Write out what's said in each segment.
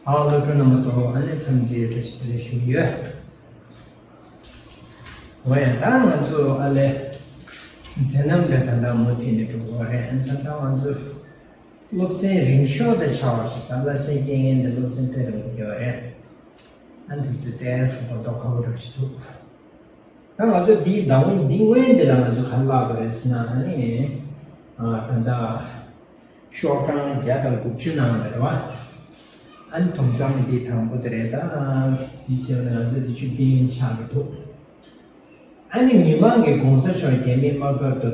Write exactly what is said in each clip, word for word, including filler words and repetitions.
ཨ། སློབ་ཕྲུག་རྣམ་པ་ཚོ་ཨ་ནི་འཚམས་འདྲིའི་བཀྲ་ཤིས་བདེ་ལེགས་ཞུ་གི་ཡོད། འོ་ཡ། ད་ང་ཚོ་ཨ་ལས་མཛད་རྣམ་ལས་ད་ལྟ་མུ་མཐུད་ནས་འགྲོ་གི་ཡོད་རེད། ཨ་ནི་ད་ལྟ་ང་ཚོ་སློབ་ཚན་རིང་ཤོས་དེ་ཆགས་པ་ཞིག་ད་ལྟ་སེམས་རྐྱེན་ངན་འདི་སློབ་ཚན་དཔེ་རིང་པོ་ཡོད་རེད། ཨ་ནི་དུས་ཚོད་ཏོག་ཙམ་མདོག་ཁ་པོ་འདྲ་ཞིག་འདུག་ད་ང་ཚོ་འདིའི་ཟླ་བ་འདི་སྔོན་འདི་ལ་ང་ཚོ་ག་རེ་བཀླགས་པ་རེད་ཟེར་ན། ཨ་ནི་ཨ་ད་ལྟ་ཤོག་གྲངས་བརྒྱ་དང་དགུ་བཅུ་ནང་ལ་རེད་བ། ཨ་ནི་དུམ་མཚམས་འདི་དང་པོ་དེ་རེད། ད་འདི་བྱས་ན་ང་ཚོ་འདི་ཆུ་རྐྱེན་ཆགས་ཀྱི་འདུག་ཨ་ནི་མི་མང་གིས་གོང་ས་མཆོག་རྒྱ་མིའི་དམག་སྒར་དུ་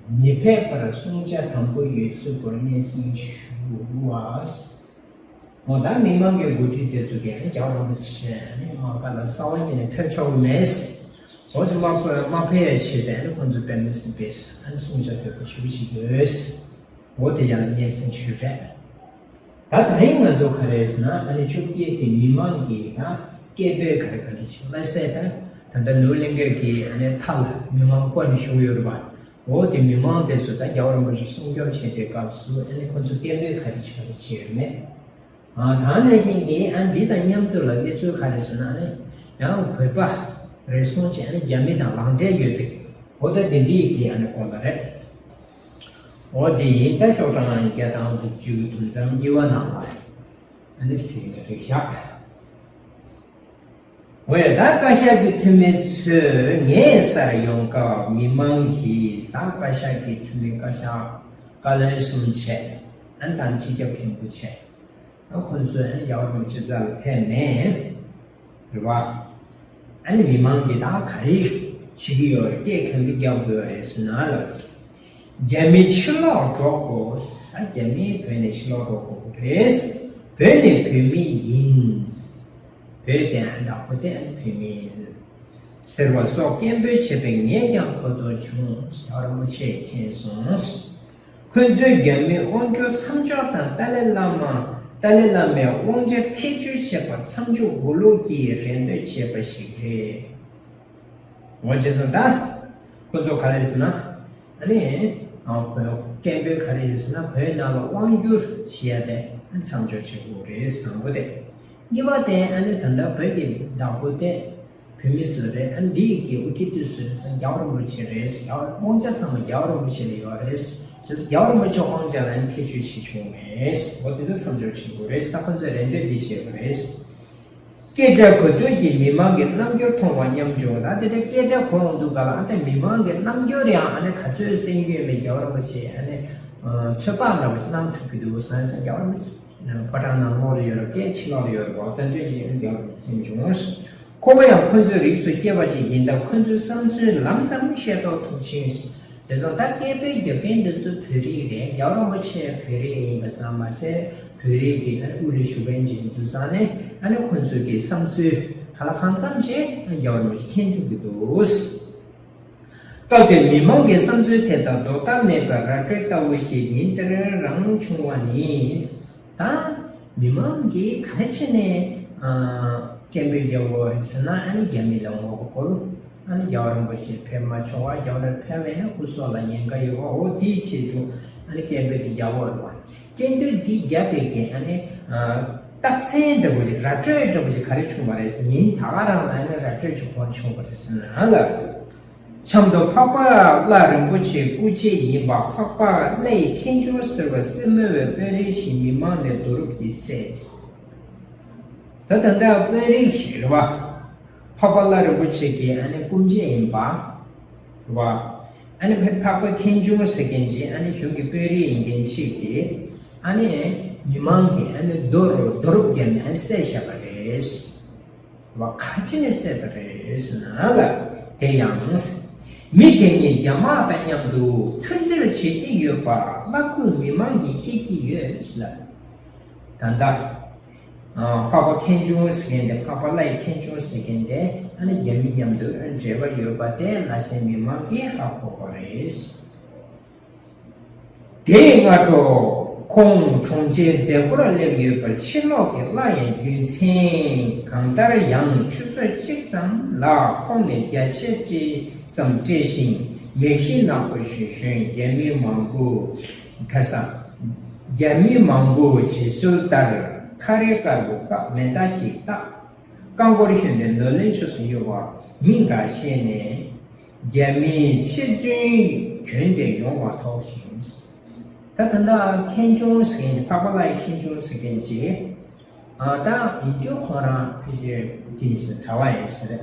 མི་ཕེབས་པར་བསྲུང་བྱ་དམ་པོ་ཡོད་ཚུལ་སྐོར་སྙན་སེང་ཞུ་བ། འོ་ད་མི་མང་གི་འགོ་ཁྲིད་དེ་ཚོ་གིས་ཨ་ནི་རྒྱལ་བ་རིན་པོ་ཆེ་ཨ་ནི་དམག་སྒར་ལ་རྩ་བ་ཉིད་ནས་ཕེབས་ཆོག་གི་མེད། འོ་དེ་དམག་དམག་ཕེབས་ཡ་ཆེད་དུ་ཨ་ནི་ཁོང་ཚོ་དཔེ་མི་སྲིད་པའི་ཨ་ནི་བསྲུང་བྱ་དོད་པོ་ཞེ་པོ་ཅིག་ཡོད། འོ་དེ་ཡང་སྙན་སེང་ཞུས་རེད། ད་ད་རིང་ང་ཚོ་ག་རེ་ཟེར་ན། ཨ་ནི་བཅོ་བརྒྱད་ཀྱི་མི་མང་གིས་ད་སྐད་འབོད་ག་རེ་ག་རེ་བྱེད་མ་ཟད། ད་ད་ལྟ་ནོར་གླིང་གའི་གི་ཨ་ནི་མཐའ་ལ་མི་མང་བསྐོར་ནས་བཞུགས་ཡོད་རེད་པ། འོ་དེ་མི་མང་དེ་ཚོ་ད་རྒྱལ་བ་རིན་པོ་ཆེ་སྲུང་སྐྱོབ་བྱེད་པའི་སྐབས་སུ་ཨ་ནི་ཁོ་ཚོ་སྐད་འབོད་ག་རེ་བྱེད་ག་རེ་བྱེད་ཡོད་མེད། ཨ། ད་ནང་བཞིན་གྱི་ཨ་འདི་དང་མཉམ་དུ་ལ་གནས་ཚུལ་ག་རེ་ཟེར་ན། ཨ་ནི་ཡང་བོད་པ་རེ་ཟུང་ཅིག་ཨ་ནི་རྒྱ་མི་དང་ལག་འབྲེལ་ཡོད་པའི། འོ་ད་འདི་འདྲའི་གི་ཨ་ནི་སྐོར་ལ་རེད། འོ་དེ་ཡིན། ད་ཤོག་གྲངས་བརྒྱ་དང་དགུ་བཅུ་དུམ་མཚམས་གཉིས་པ་ནང་ལ་ཨ་ནི་ཟིན་པ་རེད་ཤག་འོ་ཡ། ད་བཀའ་ཤག་གི་འཐུས་མི་ཚོས་ངའི་སར་ཡོང་སྐབས་མི་མང་གིས་ད་བཀའ་ཤག་གི་འཐུས་མི་བཀའ་ཤག་བཀའ་བློན་གསུམ་བྱས། ཨ་ནི་དང་སྤྱི་ཁྱབ་མཁན་པོ་བྱས། ཨ་ཁོང་ཚོས་ཨ་ནི་རྒྱལ་བ་རིན་པོ་ཆེ་རྩ་ལ་ཕེབས་ནས་རེད་བ། ཨ་ནི་མི་མང་གིས་ད་ག་རེ་བྱེད་ཀྱི་ཡོད་རེད། སྐད་ག་འདྲ་རྒྱག་དགོས་རེད་ཟེར་ན་ལ། རྒྱ་མི་ཕྱིར་ལོག་འགྲོ་དགོས། ད་རྒྱ་མི་བོད་ནས་ཕྱིར་ལོག་འགྲོ་དགོས་རེད། བོད་ནི་བོད་མི་ཡིན། བོད་དེ་བདག་པོ་དེ་ཨ་ནི་བོད་མི་ཡིན་ཟེར་བ་སོགས་སྐད་འབོད་བྱས་པས་ངས་ཀྱང་གོ་རྟོགས་བྱུང་། རྒྱལ་བ་རིན་པོ་ཆེས་མཁྱེན་སོང་། ཁོ་ཚོས་རྒྱ་མིའི་དབང་སྒྱུར་མཚམས་འཇོག་དང་ཏཱ་ལའི་བླ་མ། ཏཱ་ལའི་བླ་མའི་དབང་ཆ་ཐེ་བྱུས་བྱས་པ་མཚམས་འཇོག་དགོས་ལུགས་ཀྱི་རེ་འདོད་བྱས་པ་ཞིག་རེད། འོ་བྱས་ཙང་ད་ཁོ་ཚོ་ག་རེ་ཟེར་ན། ཨ་ནི་ཨ་བོད་སྐད་འབོད་ག་རེ་ཡོད་ཟེར་ན། བོད་ནང་ལ་དབང་སྒྱུར་བྱེད་ཡ་དེ་མཚམས་འཇོག་བྱེད་དགོས་རེད། དང་པོ་དེ། གཉིས་པ་དེ་ཨ་ནི་ད་ལྟ་བོད་ཀྱི་བདག་པོ་དེ་བོད་མི་ཚོ་རེད། ཨ་འདི་ཡི་གི་དབུ་ཁྲིད་དེ་ཚོ་རེད་ཟེར་ན་རྒྱལ་བ་རིན་པོ་ཆེ་རེད། རྒྱལ་བ་དབང་ཆ་ཚང་མ་རྒྱལ་བ་རིན་པོ་ཆེ་ལ་ཡོད་རེད། བྱས་ཙང་རྒྱལ་བ་རིན་པོ་ཆེ་དབང་ཆ་ལ་ནི་ཐེ་བྱུས་བྱེད་ཆོག་མེད། འོ་དེ་ཚོ་མཚམས་འཇོག་བྱེད་དགོས་རེད། ད་ཁོ་ཚོས་རེ་འདོད་འདི་བྱས་པ་རེད། སྐད་སྒྲ་གོ་ཐོས་ཀྱིས་མི་མང་གི་རྣམ་འགྱུར་མཐོང་བ་སྙོམས་འཇུག་ད་དེ་འདྲའི་སྐད་སྒྲ་གོ་འོང་དུས་ག་ལ། ཨ་ད་མི་མང་གི་རྣམ་འགྱུར་ཡང་ཨ་ནི་ག་ཚོད་བསྟན་རྒྱུ་ཡོད་མེད་རྒྱལ་བ་རིན་པོ་ཆེ་ཨ་ནི་ཚོད་དཔག་འདྲ་བོ་ཞིག་གནང་ཐུབ་ཀྱི་འདུག་བསམ་ཡང་རྒྱལ་བ་རིན་པོ་ཆེ་ཕོ་བྲང་ནང་ལོགས་ལ་ཡོད་རེད། སྐད་ཕྱི་ལོགས་ལ་ཡོད་རེད་བ། ད་འདྲ་ཞིག་ཨ་ནི་རྒྱལ་བ་རིན་པོ་ཆེ་མཁྱེན་བྱུང་། ཁོ་བོ་ཡང་ཁོ་ཚོའི་རིགས་སུ་སྐྱེས་པ་ཅིག་ཡིན་སྟབས་ཁོ་ཚོའི་བསམ་ཚུལ་ལམ་ཙམ་ཤེས་རྟོགས་ཐུབ་ཅིང་། དེ་ཚོ་ད་སྐད་འབོད་རྒྱག་མཁན་འདི་ཚོ་བོད་རིགས་རེད། རྒྱལ་བ་རིན་པོ་ཆེ་བོད་རིགས་ཡིན་པ་ཙམ་མ་ཟད་བོད་རིགས་ཀྱི་ཨ་ནི་དབུ་ལ་བཞུགས་མཁན་ཅིག་ཡིན་དུས་ཙང་ནས་ཨ་ནི་ཁོ་ཚོ་གི་བསམ་ཚུལ་ག་ལ་གང་འཚམ་ཅིག་རྒྱལ་བ་རིན་པོ་ཆེ་མཁྱེན་ཐུབ་ཀྱི་འདུག་སྐབས་དེར་མི་མང་གི་བསམ་ཚུལ་དེ་དག་ལྡོག་ཐབས་མེད་པར་ར་སྤྲོད་ལྟ་བུ་ཞིག་ཉིན་དེར་རང་བྱུང་བ་ནི། ད་མི་མང་གིས་ག་རེ་བྱས་ནས་ཨ་སྐད་འབོད་རྒྱག་དགོས་རེད་ཟེར་ན། ཨ་ནི་རྒྱ་མི་ལ་ངོ་རྒོལ། ཨ་ནི་རྒྱལ་བ་རིན་པོ་ཆེ་ཕེབས་མ་ཆོག་པ། རྒྱལ་བ་རིན་པོ་ཆེ་ཕེབས་པ་ཡིན་ན་སྐུ་སྲོག་ལ་ཉེན་ཁ་ཡོད་པ། འོ་དེའི་ཆེད་དུ་ཨ་ནི་སྐད་འབོད་དེ་རྒྱག་དགོས་རེད་བ། སྐད་འབོད་འདི་རྒྱབ་པའི་རྐྱེན་ཨ་ནི་ཨ་རྟགས་མཚན་འདྲ་པོ་ཞིག་ར་སྤྲོད་འདྲ་པོ་ཞིག་ག་རེ་བྱུང་བ་རེད། ཉིན་ད་ག་རང་ལ་ཨ་ནི་ར་སྤྲོད་ཅིག་གོ་བྱུང་བ་རེད་ཟེར་ན་ལ། ཆབ་མདོ་འཕགས་པ་ཀླ་རིན་པོ་ཆེའི་སྐུ་མཆེད་ཡིན་པ་འཕགས་པ་ཀླའི་མཁན་ཆུང་ཟེར་བ་སེར་མོ་བའི་དཔོན་རིགས་ཤིག་མི་མང་ནས་རྡོ་རུབ་ཀྱིས་བསད། ད་ད་ལྟ་དཔོན་རིགས་ཤིག་རེད་བ། འཕགས་པ་ཀླ་རིན་པོ་ཆེ་གི་ཨ་ནི་སྐུ་མཆེད་ཡིན་པ་རེད་བ། ཨ་ནི་ཕ་འཕགས་པ་མཁན་ཆུང་ཟེར་མཁན་གྱི་ཨ་ནི་གཞུང་གི་དཔོན་རིགས་ཡིན་མཁན་ཞིག་གིས་ཨ་ནི་མི་མང་གིས་ཨ་ནི་རྡོ་རུ་རྡོ་རུབ་བརྒྱབ་ནས་ཨ་ནི་བསད་བཞག་པ་རེད། བ་ག་ཅི་ནས་བསད་པ་རེད་ཟེར་ན་ལ། དེ་ཡང་མི་དེ་ཉིད་རྒྱ་དམག་དང་མཉམ་དུ་མཐུན་རྩོད་བྱེད་ཀྱི་ཡོད་པ་ཀླ་ཁུལ་མི་མང་གིས་ཤེས་ཀྱི་ཡོད་ལ། ད་ལྟ་འཕགས་པ་མཁན་ཆུང་ཟེར་མཁན་དེ། འཕགས་པ་ཀླའི་མཁན་ཆུང་ཟེར་མཁན་དེ་ཨ་ནི་རྒྱ་མི་མཉམ་དུ་འབྲེལ་བ་ཡོད་པ་དེ་ལ་སེ་མི་མང་གིས་ཧ་གོ་བ་རེད། དེའི་སྔ་དྲོ་ཁོང་གྲོང་ཁྱེར་མཛད་སྒོར་སླེབས་ཡོད་པར་ཕྱིར་ལོག་གི་གླ་ཡང་རྒྱུ་མཚན་གང་ལྟར་ཡང་ཆུ་ཚོད་གཅིག་ཙམ་ལ་ཁོང་ནས་རྒྱ་ཆེ་ཙམ་སྤྲད་ཤིང་མེག་ཤིང་ནག་པོ་ཞིག་ཞོན། རྒྱ་མི་མང་པོ་ག་ས་རྒྱ་མི་མང་པོ་བྱེད་སྲོལ་ལྟར། ཁ་རས་དཀར་པོ་བཀབ་མེ་མདའ་ཞིག་བཏགས། རྐང་འཁོར་ཞོན་ཏེ་ནོར་གླིང་ཕྱོགས་སུ་གཡོལ་བ་མི་འགའ་ཤས་ནས། རྒྱ་མིའི་ཆེ་བཙུན་གྱོན་ཏེ་ཡོང་བ་མཐོང་ཞིང་། ད་ད་ལྟ་མཁན་ཆུང་ཟེར་མཁན་གྱི་འཕགས་པ་ལྷའི་མཁན་ཆུང་ཟེར་མཁན་གྱི། ཨ་ད་ཡིན་རྒྱུ་ཁོང་རང་ཕལ་ཆེར་དེ་ཡིན་ཟེར་གྲྭ་པ་ཡིན་ཟེར།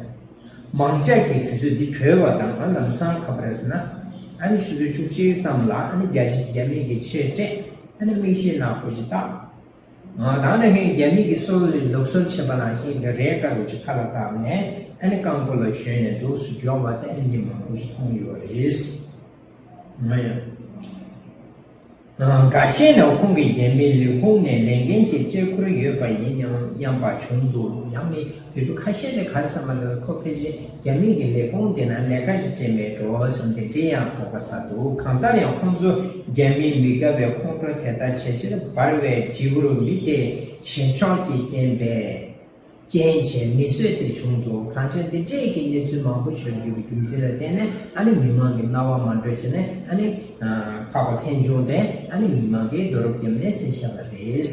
མང་ཇ་གི་དུས་ཚོད་འདི་གྲོལ་བ་དང་ཨ་ལམ་སང་ག་པར་ཟེར་ན། ཨ་ནི་ཆུ་ཚོད་བཅུ་གཅིག་ཙམ་ལ་ཨ་ནི་རྒྱ་རྒྱ་མི་གི་ཆས་སྤྲས་ཨ་ནི་མིག་ཤེལ་ནག་པོ་ཞིག་བཏགས། ཨ་ད་ནི་ཧེ་རྒྱ་མི་གི་སྲོལ་ལུགས་སྲོལ་བྱེད་པ་ནང་བཞིན་གྱི་རས་དཀར་པོ་ཅིག་ཁ་ལ་བཏགས་ནས་ཨ་ནི་རྐང་འཁོར་ལ་ཞོན་ནས་འདུག་སེ་མགྱོགས་པ་དེ་ཨ་ནི་མི་མང་པོ་ཞིག་མཐོང་ཡོད་རེད། ང་ཡང་། ཨ་འགའ་ཤས་ནས་ཁོང་གིས་རྒྱ་མིའི་ལས་ཁུངས་ནས་ལས་འགན་ཞིག་སྤྲད་ཁུལ་ཡོད་པ་ཡིན་ཡང་སྙམ་པ་བྱུང་འདུག་ཡང་མི་བོད་པ་ཁ་ཤས་ལ་ག་རེ་བསམ་པ་འདུག་ཁོ་ཕལ་ཆེར་རྒྱ་མི་གི་ལས་ཁུངས་དེ་ནང་ལས་ཀ་ཞིག་སྤྲད་མེད་འགྲོ་བསམ་དེ་འདྲའི་ཡང་དོགས་པ་ཟ་འདུག་གང་ལྟར་ཡང་ཁོང་ཚོ་རྒྱ་མིའི་མི་དགའ་བའི་ཁོང་ཁྲོ་དེ་ལྟར་ཇེ་ཆེར་འབར་བའི་འབྲས་བུར་མི་དེས་བྱེད་ཕྱོགས་ཀྱི་རྐྱེན་པས། རྐྱེན་བྱས་མི་གསོད་དེ་བྱུང་འདུག་གང་ཕྱིར་འདི་འདྲའི་གི་གནས་ཚུལ་མང་པོ་ཞིག་ཡོད་པའི་རྒྱུ་མཚན་ལ་བརྟེན་ནས་ཨ་ནི་མི་མང་གི་རྣ་བ་མ་འགྲོ་བྱས་ནས་ཨ་ནི་འཕགས་པ་མཁན་ཆུང་དེ་ཨ་ནི་མི་མང་གིས་རྡོ་རུབ་བརྒྱབ་ནས་བསད་བཞག་པ་རེད། བྱས་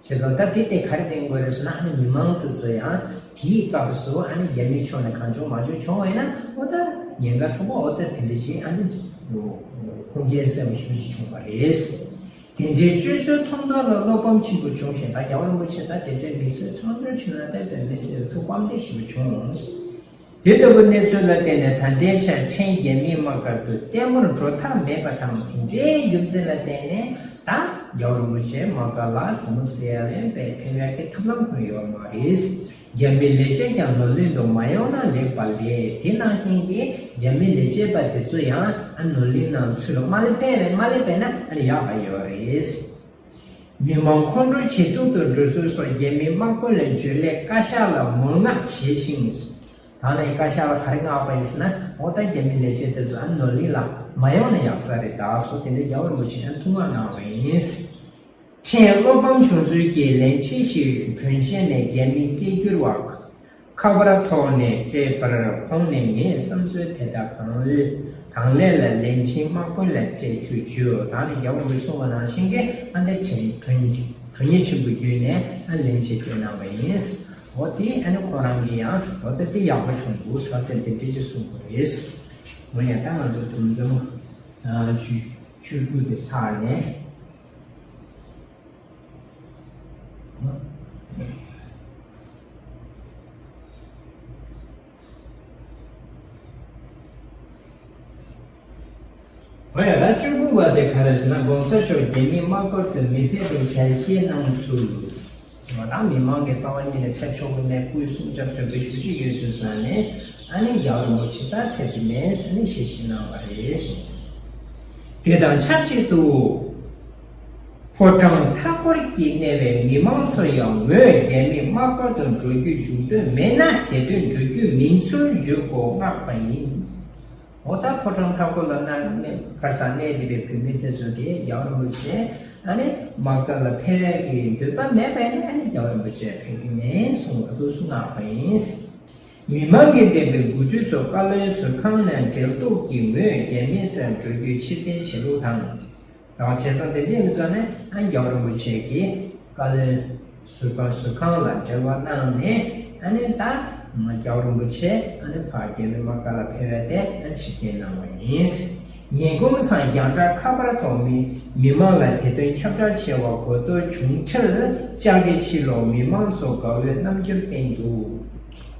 ཙང་ད་དེ་ལྟས་ག་རེ་བསྟན་དགོས་རེད་ཟེར་ན་ཨ་ནི་མི་མང་དེ་ཚོ་ཡང་དེའི་སྐབས་སུ་ཨ་ནི་རྒྱ་མིའི་ཕྱོགས་ནས་གང་བྱུང་མང་བྱུང་བྱུང་བ་ཡིན་ན་འོ་ད་ཉེན་ཁ་ཚ་པོ་འོ་ད་དེ་འདྲ་ཞིག་ཨ་ནི་ཁུངས་སྐྱེལ་གསལ་པོ་ཞེ་པོ་ཞིག་བྱུང་བ་རེད། དེ་འདྲའི་སྤྱོད་ཚུལ་མཐོང་མཐོང་ལ་བློ་ཕམ་ཆེན་པོ་བྱུང་ཞིང་ད་རྒྱལ་བ་རིན་པོ་ཆེ་ད་དེ་འདྲའི་མི་གསོད་ཁྲག་སྦྱོར་བྱུང་ན་ད་དཔེ་མི་སྲིད་ཐུགས་ཕམ་ལྟས་ཞེ་པོ་བྱུང་། དེ་ལྟ་བུ་གནས་ཚུལ་ལ་བརྟེན་ནས་ད་ལྟའི་ཆར་ཕྲན་རྒྱ་མིའི་དམག་སྒར་དུ་ལྟད་མོར་འགྲོ་ཐབས་མེད་པ་དང་དེ་འདྲའི་རྒྱུ་མཚན་ལ་བརྟེན་ནས་ད་རྒྱལ་བ་རིན་པོ་ཆེ་དམག་སྒར་ལ་ཟ་མོ་ཟ་ཡ་ལེན་པའི་ཕེབས་ཡ་གི་ཐབས་ལམ་ཁོ་ཡོད་མ་རེད། རྒྱ་མིའི་ལས་བྱེད་ཀྱང་ནོར་གླིང་དུ་མ་ཡོང་ན་ལེགས་པ་ལས་དེ་ནང་བཞིན་གྱི་རྒྱ་མིའི་ལས་བྱེད་པ་དེ་ཚོ་ཡང་ཨ་ནོར་གླིང་ནང་ཚུར་མ་སླེབས་པས་མ་སླེབས་པས་ན་ཨ་ནི་ཡག་པ་ཡོད་རེད། མི་མང་ཁོང་ཁྲོ་ཇེ་སྡུག་ཏུ་འགྲོ་ཚུལ་སོགས་རྒྱ་མིའི་དམག་དཔོན་ལ་བརྗོད་སླད་བཀའ་ཤག་ལ་མོལ་མངགས་བྱས་ཤིང་། ད་ནི་བཀའ་ཤག་ལ་ག་རེ་མངགས་པ་ཡིན་ཟེར་ན་འོ་ད་རྒྱ་མིའི་ལས་བྱེད་དེ་ཚོ་ཨ་ནོར་གླིང་ལ་མ་ཡོང་ན་ཡག་ས་རེད་ད་སོགས་དེ་འདྲའི་རྒྱལ་བ་རིན་པོ་ཆེ་ཡང་ཐུགས་མངགས་གནང་བ་ཡིན། ཕྲན་བློ་ཕམ་བྱུང་ཚུལ་གྱི་ལན་ཁྲིད་ཞིག་དྲུང་ཆེན་ནས་རྒྱ་མིའི་སྐད་སྒྱུར་བ་ཁ་པར་ཐོག་ནས་སྤྲད་པར་ཁོང་ནས་ངའི་བསམ་ཚུལ་དེ་དག་གང་ལེགས་གང་ལེགས་ལ་ལན་ཁྲིད་དམག་དཔོན་ལ་སྤྲད་ཚུལ་བརྗོད། ད་ནི་རྒྱལ་བ་རིན་པོ་ཆེས་གསུངས་པ་ནང་བཞིན་གྱི་ཨ་འདི་དྲུང་དྲུང་དྲུང་ཉེ་ཆེན་པོ་བརྒྱུད་ནས་ཨ་ལན་ཅིག་སྤྲད་གནང་བ་ཡིན། འོ་དེ་ཨ་ནི་ཁོང་རང་གིས་ཡང་འོ་ད་དེ་ཡག་པོ་བྱུང་འདུག་ཟེར་ཏེ་འདི་འདྲ་ཅིག་གསུངས་པ་རེད། འོ་ཡང་ད་ང་ཚོ་དུམ་མཚམས་ཨ་བཅུ་བཅུ་དགུ་དེ་ཚར་ནས། འོ་ཡ་ད་བཅུ་དགུ་བ་དེ་ག་རེ་ཟེར་ན་༸གོང་ས་མཆོག་རྒྱ་མིའི་དམག་སྒར་དུ་མི་ཕེབས་པའི་ཞལ་བཞེས་གནང་ཚུལ། ང་དང་མི་མང་གི་རྩ་བ་ཉིད་ནས་ཕེབས་ཆོག་གི་མེད་སྐུའི་སྲུང་བྱ་དོན་པོ་ཞུ་ཅིག་ཡོད་དུས་ཙང་ནས་ཨ་ནི་རྒྱལ་བ་རིན་པོ་ཆེ་ད་ཕེབས་ཀྱི་མེད་ཟེར་ནས་ཞལ་བཞེས་གནང་བ་རེད་གསུངས། དེ་དང་ཆབས་ཅིག་ཏུ། ཕོ་བྲང་མཐའ་འཁོར་གྱི་གནས་པའི་མི་མང་ཚོ་ཡང་ངོས་རྒྱ་མིའི་དམག་སྒར་དུ་འགྲོ་རྒྱུའི་འཇུག་འདོད་མེད་ན་དེ་དུས་འགྲོ་རྒྱུ་མིན་ཚུལ་བརྗོད་དགོས་མངགས་པ་ཡིན། འོ་ད་ཕོ་བྲང་མཐའ་འཁོར་ལ་གནས་གནས་གར་སར་གནས་བསྡད་པའི་བོད་མི་དེ་ཚོ་གིས་རྒྱལ་བ་རིན་པོ་ཆེ་ཨ་ནི་དམག་སྒར་ལ་ཕེབས་ཡས་ཀྱི་འདོད་པ་མེད་པས་ནི་ཨ་ནི་རྒྱལ་བ་རིན་པོ་ཆེ་ཕེབས་ཀྱི་མེད་གསུངས་པ་འདུག་སེ་མངགས་པ་ཡིན། མི་མང་གིས་འདེམས་པའི་དགུ་ཁྲི་ཚོ་བཀའ་བློན་ཟུར་ཁང་ནས་འབྲེལ་གཏུག་གིས་ངོས་རྒྱ་མིའི་སར་འགྲོ་རྒྱུའི་ཕྱིར་འཐེན་བྱེད་ལུགས་དང་། ད་བྱས་ཙང་དེ་འདྲའི་མི་ཚོ་ནི་ཨ་རྒྱལ་བ་རིན་པོ་ཆེ་གི་བཀའ་བློན་ཟུར་པ་ཟུར་ཁང་ལ་འབྲེལ་བ་གནང་ནས་ཨ་ནི་ད་རྒྱལ་བ་རིན་པོ་ཆེ་ཨ་ནི་ཕར་རྒྱལ་བའི་དམག་སྒར་ལ་ཕེབས་པ་དེ་ཨ་ཕྱིར་འཐེན་གནང་བ་ཡིན། ཉིན་གུང་སང་རྒྱང་བསྒྲགས་ཁ་པར་ཐོག་མི་མི་མང་ལ་དེ་དོན་ཁྱབ་བསྒྲགས་བྱས་པ་གོ་ཐོས་བྱུང་འཕྲལ་བཅར་འདྲི་ཕྱིར་ལོག་མི་མང་ཚོ་དགའ་བོའི་རྣམ་འགྱུར་བསྟན་འདུག་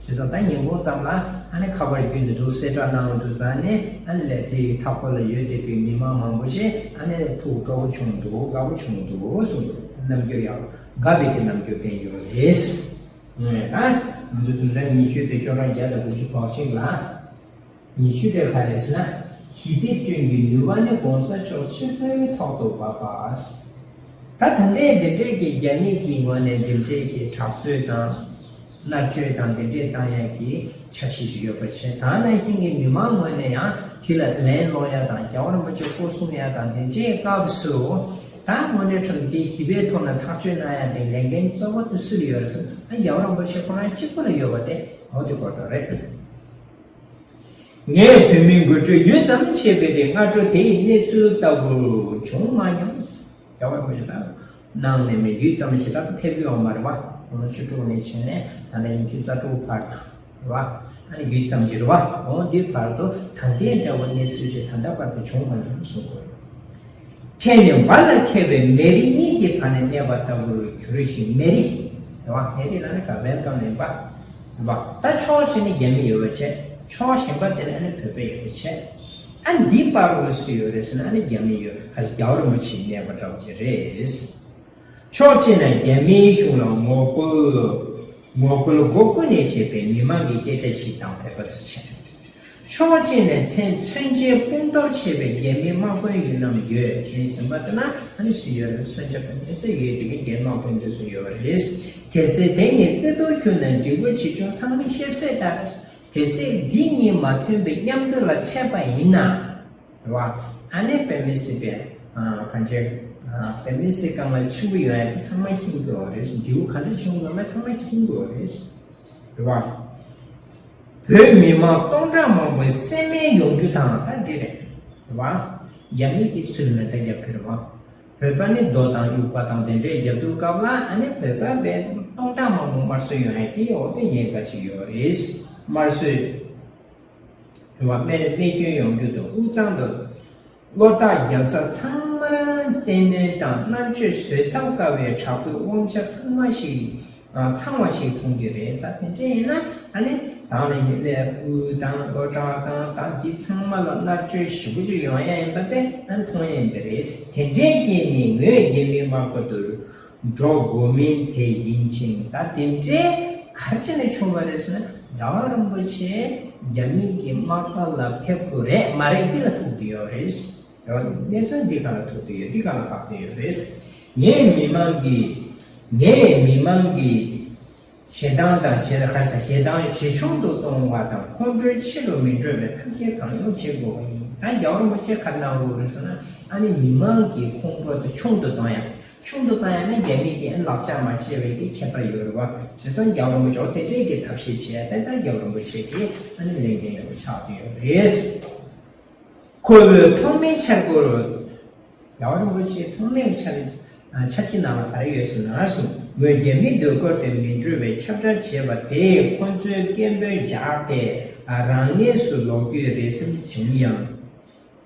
བྱས་ཙང་ད་ཉིན་གུང་ཙམ་ལ་ཨ་ནི་ཁ་པར་བརྒྱུད་ནས་འདུག་གསལ་བསྒྲགས་གནང་འདུག་ཙང་ནས་ཨ་ནི་ལས་དེའི་མཐའ་འཁོར་ལ་ཡོད་བསྡད་པའི་མི་མང་མང་པོ་ཞིག་ཨ་ནི་ཐུགས་སྤྲོ་པོ་བྱུང་འདུག་དགའ་པོ་བྱུང་འདུག་གསུངས་འདུག་རྣམ་འགྱུར་ཡང་དགའ་བའི་གི་རྣམ་འགྱུར་བསྟན་ཡོད་རེད། ཨ་ང་ཚོ་དུམ་ཚན་ཉི་ཤུ་དེ་ཤོག་གྲངས་བརྒྱ་དང་དགུ་བཅུ་གོ་གཅིག་ལ། ཉི་ཤུ་དེ་ག་རེ་ཟེར་ན། ཞི་བདེ་བསྐྲུན་རྒྱུའི་ནུས་པ་ནི་༸གོང་ས་མཆོག་ཆེན་པོའི་ཐོག་ཏུ་བབས་པ། ད་ད་ལྟའི་འདི་འདྲའི་གི་རྒྱ་མི་གི་ངོས་ནས་འདི་འདྲའི་གི་དྲག་རྩོད་དང་། མནར་གཅོད་དང་འདི་འདྲའི་བཏང་ཡ་གི་འཆར་གཞི་ཞིག་ཡོད་པ་བྱས་ད་ནང་བཞིན་གྱི་མི་མང་ངོས་ནས་ཡང་དེ་ལ་ལན་སློག་ཡ་དང་རྒྱལ་བ་རིན་པོ་ཆེ་སྐུ་གསུང་ཡ་དང་འདི་འདྲའི་སྐབས་སུ་ད་དངོས་གནས་དྲང་གནས་ཞི་བའི་ཐོག་ནས་ཐག་གཅོད་གནང་ཡ་དེ་ལས་འགན་གཙོ་བོ་དེ་སུ་ལ་ཡོད་རེད་ཟེར་ན་རྒྱལ་བ་རིན་པོ་ཆེ་ཁོ་རང་གཅིག་པུ་ལ་ཡོད་པ་དེ་འོ་དེ་གོ་དོན་རེད། ངས་བོད་མི་མགོ་སྤྲོད་ཡུད་ཙམ་བྱས་པའི་རིང་སྔ་དྲོ་དེའི་གནས་ཚུལ་ལྟ་བུ་བྱུང་མ་མྱོང་། རྒྱལ་བ་རིན་པོ་ཆེ་དང་ གནང་ནས་མི་ཡུད་ཙམ་ཞིག་ད་ལྟ་ཕེབས་ཀྱི་ཡོད་མ་རེད་བ། ལོ་ངོ་བཅུ་དྲུག་ནས་བྱས་ནས་ད་ལྟ་ཉི་ཤུ་རྩ་དྲུག་བར་དུ་རེད་བ། ཨ་ནི་ཡུད་ཙམ་ཞིག་རེད་བ། འོ་འདིའི་བར་དུ་ད་ལྟའི་འདྲ་བོ་གནས་ཚུལ་ཞིག་ད་ལྟ་བར་དུ་བྱུང་མ་མྱོང་གསུང་གི་ཡོད། ཕྲད་ནས་བར་ལ་འཁེལ་བའི་མེ་རི་གཉིས་ཀྱི་བར་ནས་གནས་པ་ལྟ་བུར་གྱུར་ཞིང་། མེ་རི་རེད་བ། མེ་རི་ལ་ནི་ག་ཝེལ་ཀམ་ལེན་པ་རེད་བ། ད་ཕྱོགས་གཅིག་ནི་རྒྱ་མི་ཡོད་པ་བྱས། ཕྱོགས་གཞན་པ་དེ་ནི་ཨ་ནི་བོད་པ་ཡོད་པ་བྱས། ཨ་འདིའི་བར་དུ་སུ་ཡོད་རེད་ཟེར་ན། ཨ་ནི་རྒྱ་མི་ཡོད། ཁ་ཅིག་རྒྱལ་བ་རིན་པོ་ཆེ་གནས་པ་འདྲ་བོ་ཅིག་རེད། ཕྱོགས་གཅིག་ན་རྒྱ་མིའི་གཞུང་ལ་ངོ་རྒོལ་ངོ་རྒོལ་སྒོ་ཀུན་ནས་བྱེད་པའི་མི་མང་གི་སྐད་སྒྲ་ཞིག་དང་བོད་པ་ཚོ་བྱས། ཕྱོགས་གཅིག་ནས་མཚན་མཚོན་ཆའི་དཔུང་སྟོབས་ཆེ་བའི་རྒྱ་མིའི་དམག་དཔོན་ཡིན་ནམ་ཡོད། གཞན་ཟིན་པ་ལྟར་ན་ཨ་ནི་སུ་ཡོད་རེད། མཚོན་ཆ་དཔུང་སྟོབས་ཡོད་དེ་གའི་རྒྱ་དམག་དཔོན་དེ་ཚོ་ཡོད་རེད། གལ་སྲིད་དེ་ཉིད་རྩེ་གཏོར་གྱུར་ན་འགྲིག་པོ་ཇི་བྱུང་ཚང་མས་ཤེས་ཚོད་ལྟར། གལ་སྲིད་འདི་གཉིས་མ་མཐུན་པའི་མཉམ་དུ་ལ་འཕྲད་པ་ཡིན་ན། རེད་བ། ཨ་ནི་བོད་མི་སྲིད་པའི་གང་ཅི་བོད་མི་སྲིད་སྒང་ལ་ཆུ་བོ་ཡོད་ཡ་དེ་ཚང་མ་ཤེས་དགོས་པ་རེད། འབྲས་བུ་ག་འདྲ་བྱུང་དགོས་མ་ཚང་མ་ཤེས་དགོས་པ་རེད། རེད་བ། བོད་མི་མང་སྟོང་ཕྲག་མང་པོའི་སེམས་མེད་ཡོང་རྒྱུ་དང་ད་འདི་རེད། རེད་བ། རྒྱ་མི་གིས་ཚུར་མེ་མདའ་རྒྱབ་ཀྱི་རེད་བ། བོད་པ་ནི་རྡོ་དང་དབྱུག་པ་དང་དེ་འདྲས་རྒྱབ་དུས་སྐབས་ལ་ཨ་ནི་བོད་པ་བས་སྟོང་ཕྲག་མང་པོ་དམར་གསོད་ཡོང་ཡ་དེ་འོ་དེ་ཉེན་ཁ་ཅིག་ཡོད་རེད། དམར་གསོད། རེད་བ། རྨས་རྨས་སྐྱོན་ཡོང་རྒྱུ་དང་དབུགས་གཙང་དང་། བློ་ཐག་རྒྱག་ས་ཚང་མར་བཙན་གནོན་དང་མནར་གཅོད་བཟོད་ཐབས་དཀའ་བའི་དྲག་པོའི་དབང་ཆ་ཚང་མ་ཞིག་ཨ་ཚང་བ་ཞིག་མཐོང་གི་རེད། ད་དེ་འདྲ་ཡིན་ན་ཨ་ནི་ད་ནི་ཡིན་ནའི་དབུགས་དང་བློ་ཐག་དང་ད་འདི་ཚང་མ་ལ་མནར་གཅོད་ཞེ་པོ་ཅིག་ཡོང་ཡ་ཡིན་པ་དེ་ཨ་ནི་མཐོང་ཡ་ཡིན་པ་རེད། དེ་འདྲའི་རྐྱེན་ནི་ངོས་རྒྱ་མིའི་དམག་པ་དུ་འགྲོ་དགོས་མིན་དེ་ཡིན་ཕྱིན། ད་དེ་འདྲའི་ག་རེ་བྱས་ནས་བྱུང་བ་རེད་ཟེར་ན། རྒྱལ་བ་རིན་པོ་ཆེ་རྒྱ་མི་གི་དམག་སྒར་ལ་ཕེབས་དགོས་རེད་མ་རེད་འདི་ལ་ཐུག་གི་ཡོད་རེད། གནས་ཚུལ་འདི་ག་ལ་ཐུག་གི་ཡོད། འདི་ག་ལ་བབས་ཀྱི་ཡོད་རེད། ངའི་མི་མང་གི་ངའི་མི་མང་གི་ཞེ་སྡང་དང་ཞེ་ག་ས་ཞེ་སྡང་ཇེ་ཆུང་དུ་གཏོང་བ་དང་ཁོང་ཁྲོའི་ཕྱི་རུ་མི་འགྲོ་བའི་ཐབས་ཤེས་གང་ཡོང་བྱེད་དགོས་པ་ཡིན། ད་རྒྱལ་བ་རིན་པོ་ཆེ་ག་རེ་གནང་དགོས་རེད་ཟེར་ན། ཨ་ནི་མི་མང་གི་ཁོང་ཁྲོ་དེ་ཆུང་དུ་གཏོང་ཡ། ཆུང་དུ་བཏང་ཡ་ནི་རྒྱ་མི་གིས་ལག་ཆ་མ་བྱས་པའི་གི་ཁྱད་པར་ཡོད་རེད་བ། བྱས་ཙང་རྒྱལ་བ་རིན་པོ་ཆེ་དེ་འདྲའི་གི་ཐབས་ཤེས་བྱས་ཏེ་ད་རྒྱལ་བ་རིན་པོ་ཆེ་གིས་ཨ་ནི་ལས་འགན་ཡག་པོ་ཆགས་ཀྱི་ཡོད་རེད། ཁོ་བོས་ཐོག་མའི་འཆར་སྒོར། རྒྱལ་བ་རིན་པོ་ཆེ་ཐོག་མའི་འཆར་འཆར་གཞི་ནང་ལ་ག་རེ་ཡོད་ཟེར་ན་གསུངས། ངོས་རྒྱ་མིའི་ཟློས་གར་དེ་མི་འགྲོ་བའི་ཁྱབ་བསྒྲགས་བྱས་པ་དེས་ཁོ་ཚོའི་སྐད་འབོད་བཞག་སྟེ་རང་ངོས་སུ་ལོག་རྒྱུའི་རེ་སེམས་བྱུང་ཡང་།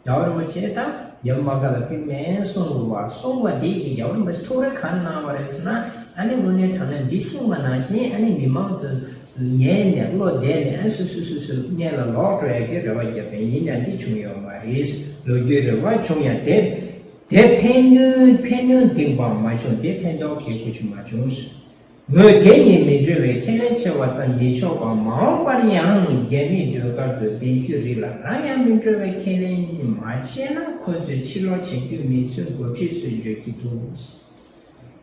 རྒྱལ་བ་རིན་པོ་ཆེ་དང་རྒྱལ་བ་དམག་སྒར་ལ་ཕེབས་མེད་གསུངས་པ། གསུངས་པ་འདི་ཡིས་རྒྱལ་བ་རིན་པོ་ཆེ་ཐུགས་རེ་ག་རེ་གནང་བ་རེད་ཟེར་ན། ཨ་ནི་དངོས་གནས་དྲང་གནས་འདི་གསུངས་པ་ནང་བཞིན་ཨ་ནི་མི་མང་དུ་ཉན་ནས་བློ་བདེ་ནས་ཨ་སུ་སུ་སུ་སུ་གནས་ལ་ལོག་འགྲོ་ཡ་གི་རེ་བ་བརྒྱབ་པ་ཡིན་ཡང་འདི་བྱུང་ཡོད་མ་རེད། ལོག་རྒྱུའི་རེ་བ་བྱུང་ཡང་དེ་དེ་ཕན་ནུས་ཕན་ནུས་ལྡན་པ་མ་བྱུང་། དེ་ཕན་ཐོགས་གལ་ཁུ་ཆུ་མ་བྱུང་། ངོས་དེ་ཉིད་མི་འགྲོ་བའི་ཁས་ལེན་བྱས་པ་ཙམ་མི་ཆོག་པར་མ་འོངས་པར་ཡང་རྒྱ་མིའི་ཟློས་གར་དུ་གདན་ཞུ་རིགས་ལ་རང་ཡང་མི་འགྲོ་བའི་ཁས་ལེན་མ་བྱས་ན་ཁོ་ཚོས་ཕྱིར་ལོག་བྱེད་རྒྱུ་མིན་ཚུལ་འགོ་ཁྲིད་ཚོས་བརྗོད་ཀྱི་འདུག།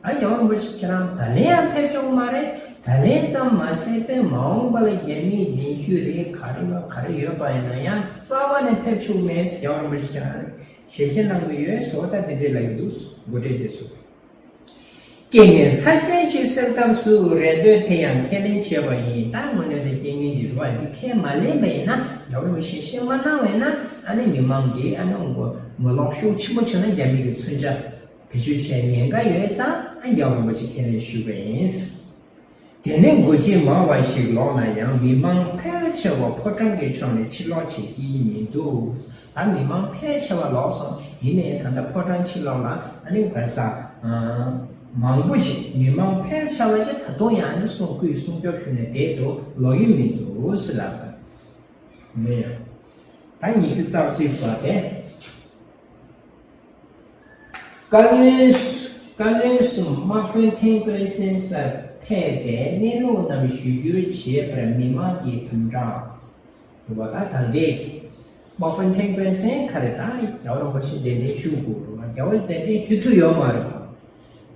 ཨ་རྒྱལ་བ་རིན་པོ་ཆེ་ཁྱེད་རང་ད་ལན་ཡང་ཕེབས་ཆོག་མ་རེད། ད་ལན་ཙམ་མ་ཟད་པའི་མ་འོངས་པ་ལ་རྒྱ་མིའི་གདན་ཞུ་རིགས་ག་རེ་ཡོད་ག་རེ་ཡོད་པ་ཡིན་ན་ཡང་རྩ་བ་ནས་ཕེབས་ཆོག་མེད། རྒྱལ་བ་རིན་པོ་ཆེ་ཁྱེད་རང་ཞལ་བཞེས་གནང་གི་ཡོད་ཟེར་བ་ད་དེ་འདྲས་ལབ་ཀྱི་འདུག། འགོ་ཁྲིད་དེ་ཚོ། རྐྱེན་ངན་ཚབས་ཆེན་ཞིག་སེལ་ཐབས་སུ་རེ་འདོད་དེ་ཡང་ཁས་ལེན་བྱས་པ་ཡིན། ད་དངོས་གནས་དེ་རྐྱེན་ངན་ཞིག་རེད་བ། འདི་ཁས་མ་ལེན་པ་ཡིན་ན། རྒྱལ་བ་རིན་པོ་ཆེས་ཞལ་བཞེས་མ་གནང་བས་ན་ཨ་ནི་མི་མང་གིས་ཨ་ནི་ངོ་ངོ་ལོག་ཤུགས་ཆེན་པོ་བྱུང་ན་རྒྱ་མི་གི་མཚོན་ཆ་བེད་སྤྱོད་བྱེད་ཉེན་ཁ་ཡོད་ཙང་ཨ་རྒྱལ་བ་རིན་པོ་ཆེས་ཁས་ལེན་ཞུས་པ་ཡིན། དེ་ནས་འགོ་ཁྲིད་མང་བ་ཞིག་ལོག་ན་ཡང་མི་མང་ཕལ་ཆེ་བ་ཕོ་བྲང་གི་ཕྱོགས་ནས་ཕྱིར་ལོག་བྱེད་ཀྱི་མི་འདུག། ད་མི་མང་ཕལ་ཆེ་བ་ལོག་སོང་། ཡིན་ནའི་ད་ལྟ་ཕོ་བྲང་ཕྱི་ལོགས་ལ་ཨ་ནི་ག་རེ་ཟ། མང་པོ་ཞིག་མི་མང་ཕལ་ཆེ་བ་ཞིག་ད་དུང་ཡང་ཨ་ནི་སྲུང་སྐུའི་སྲུང་སྐྱོབ་ཞུས་ནས་བསྡད་འདུག། ལོག་ཡུལ་མི་འདུག་ཟེར་ལབ་པ་ཡིན། ད་ཉི་ཤུ་རྩ་གཅིག་པ་དེ། བཀའ་བློན་བཀའ་བློན་གསུམ་དམག་དཔོན་ཐན་ཀོན་སན་སར་ཕེབས་ཏེ་གནས་ལུགས་རྣམས་ཞུ་རྒྱུར་བྱེད་པར་མི་མང་གི་དམ་དྲག་འདུག་པ། ད་ད་ལྟའི་དམག་དཔོན་ཐན་ཀོན་སན་ཁ་རེ་ད་རྒྱལ་བ་རིན་པོ་ཆེ་གདན་འདྲེན་ཞུ་དགོས་རེད་བ། རྒྱལ་བ་གདན་འདྲེན་ཞུ་ཐུབ་ཡོད་མ་རེད་བ།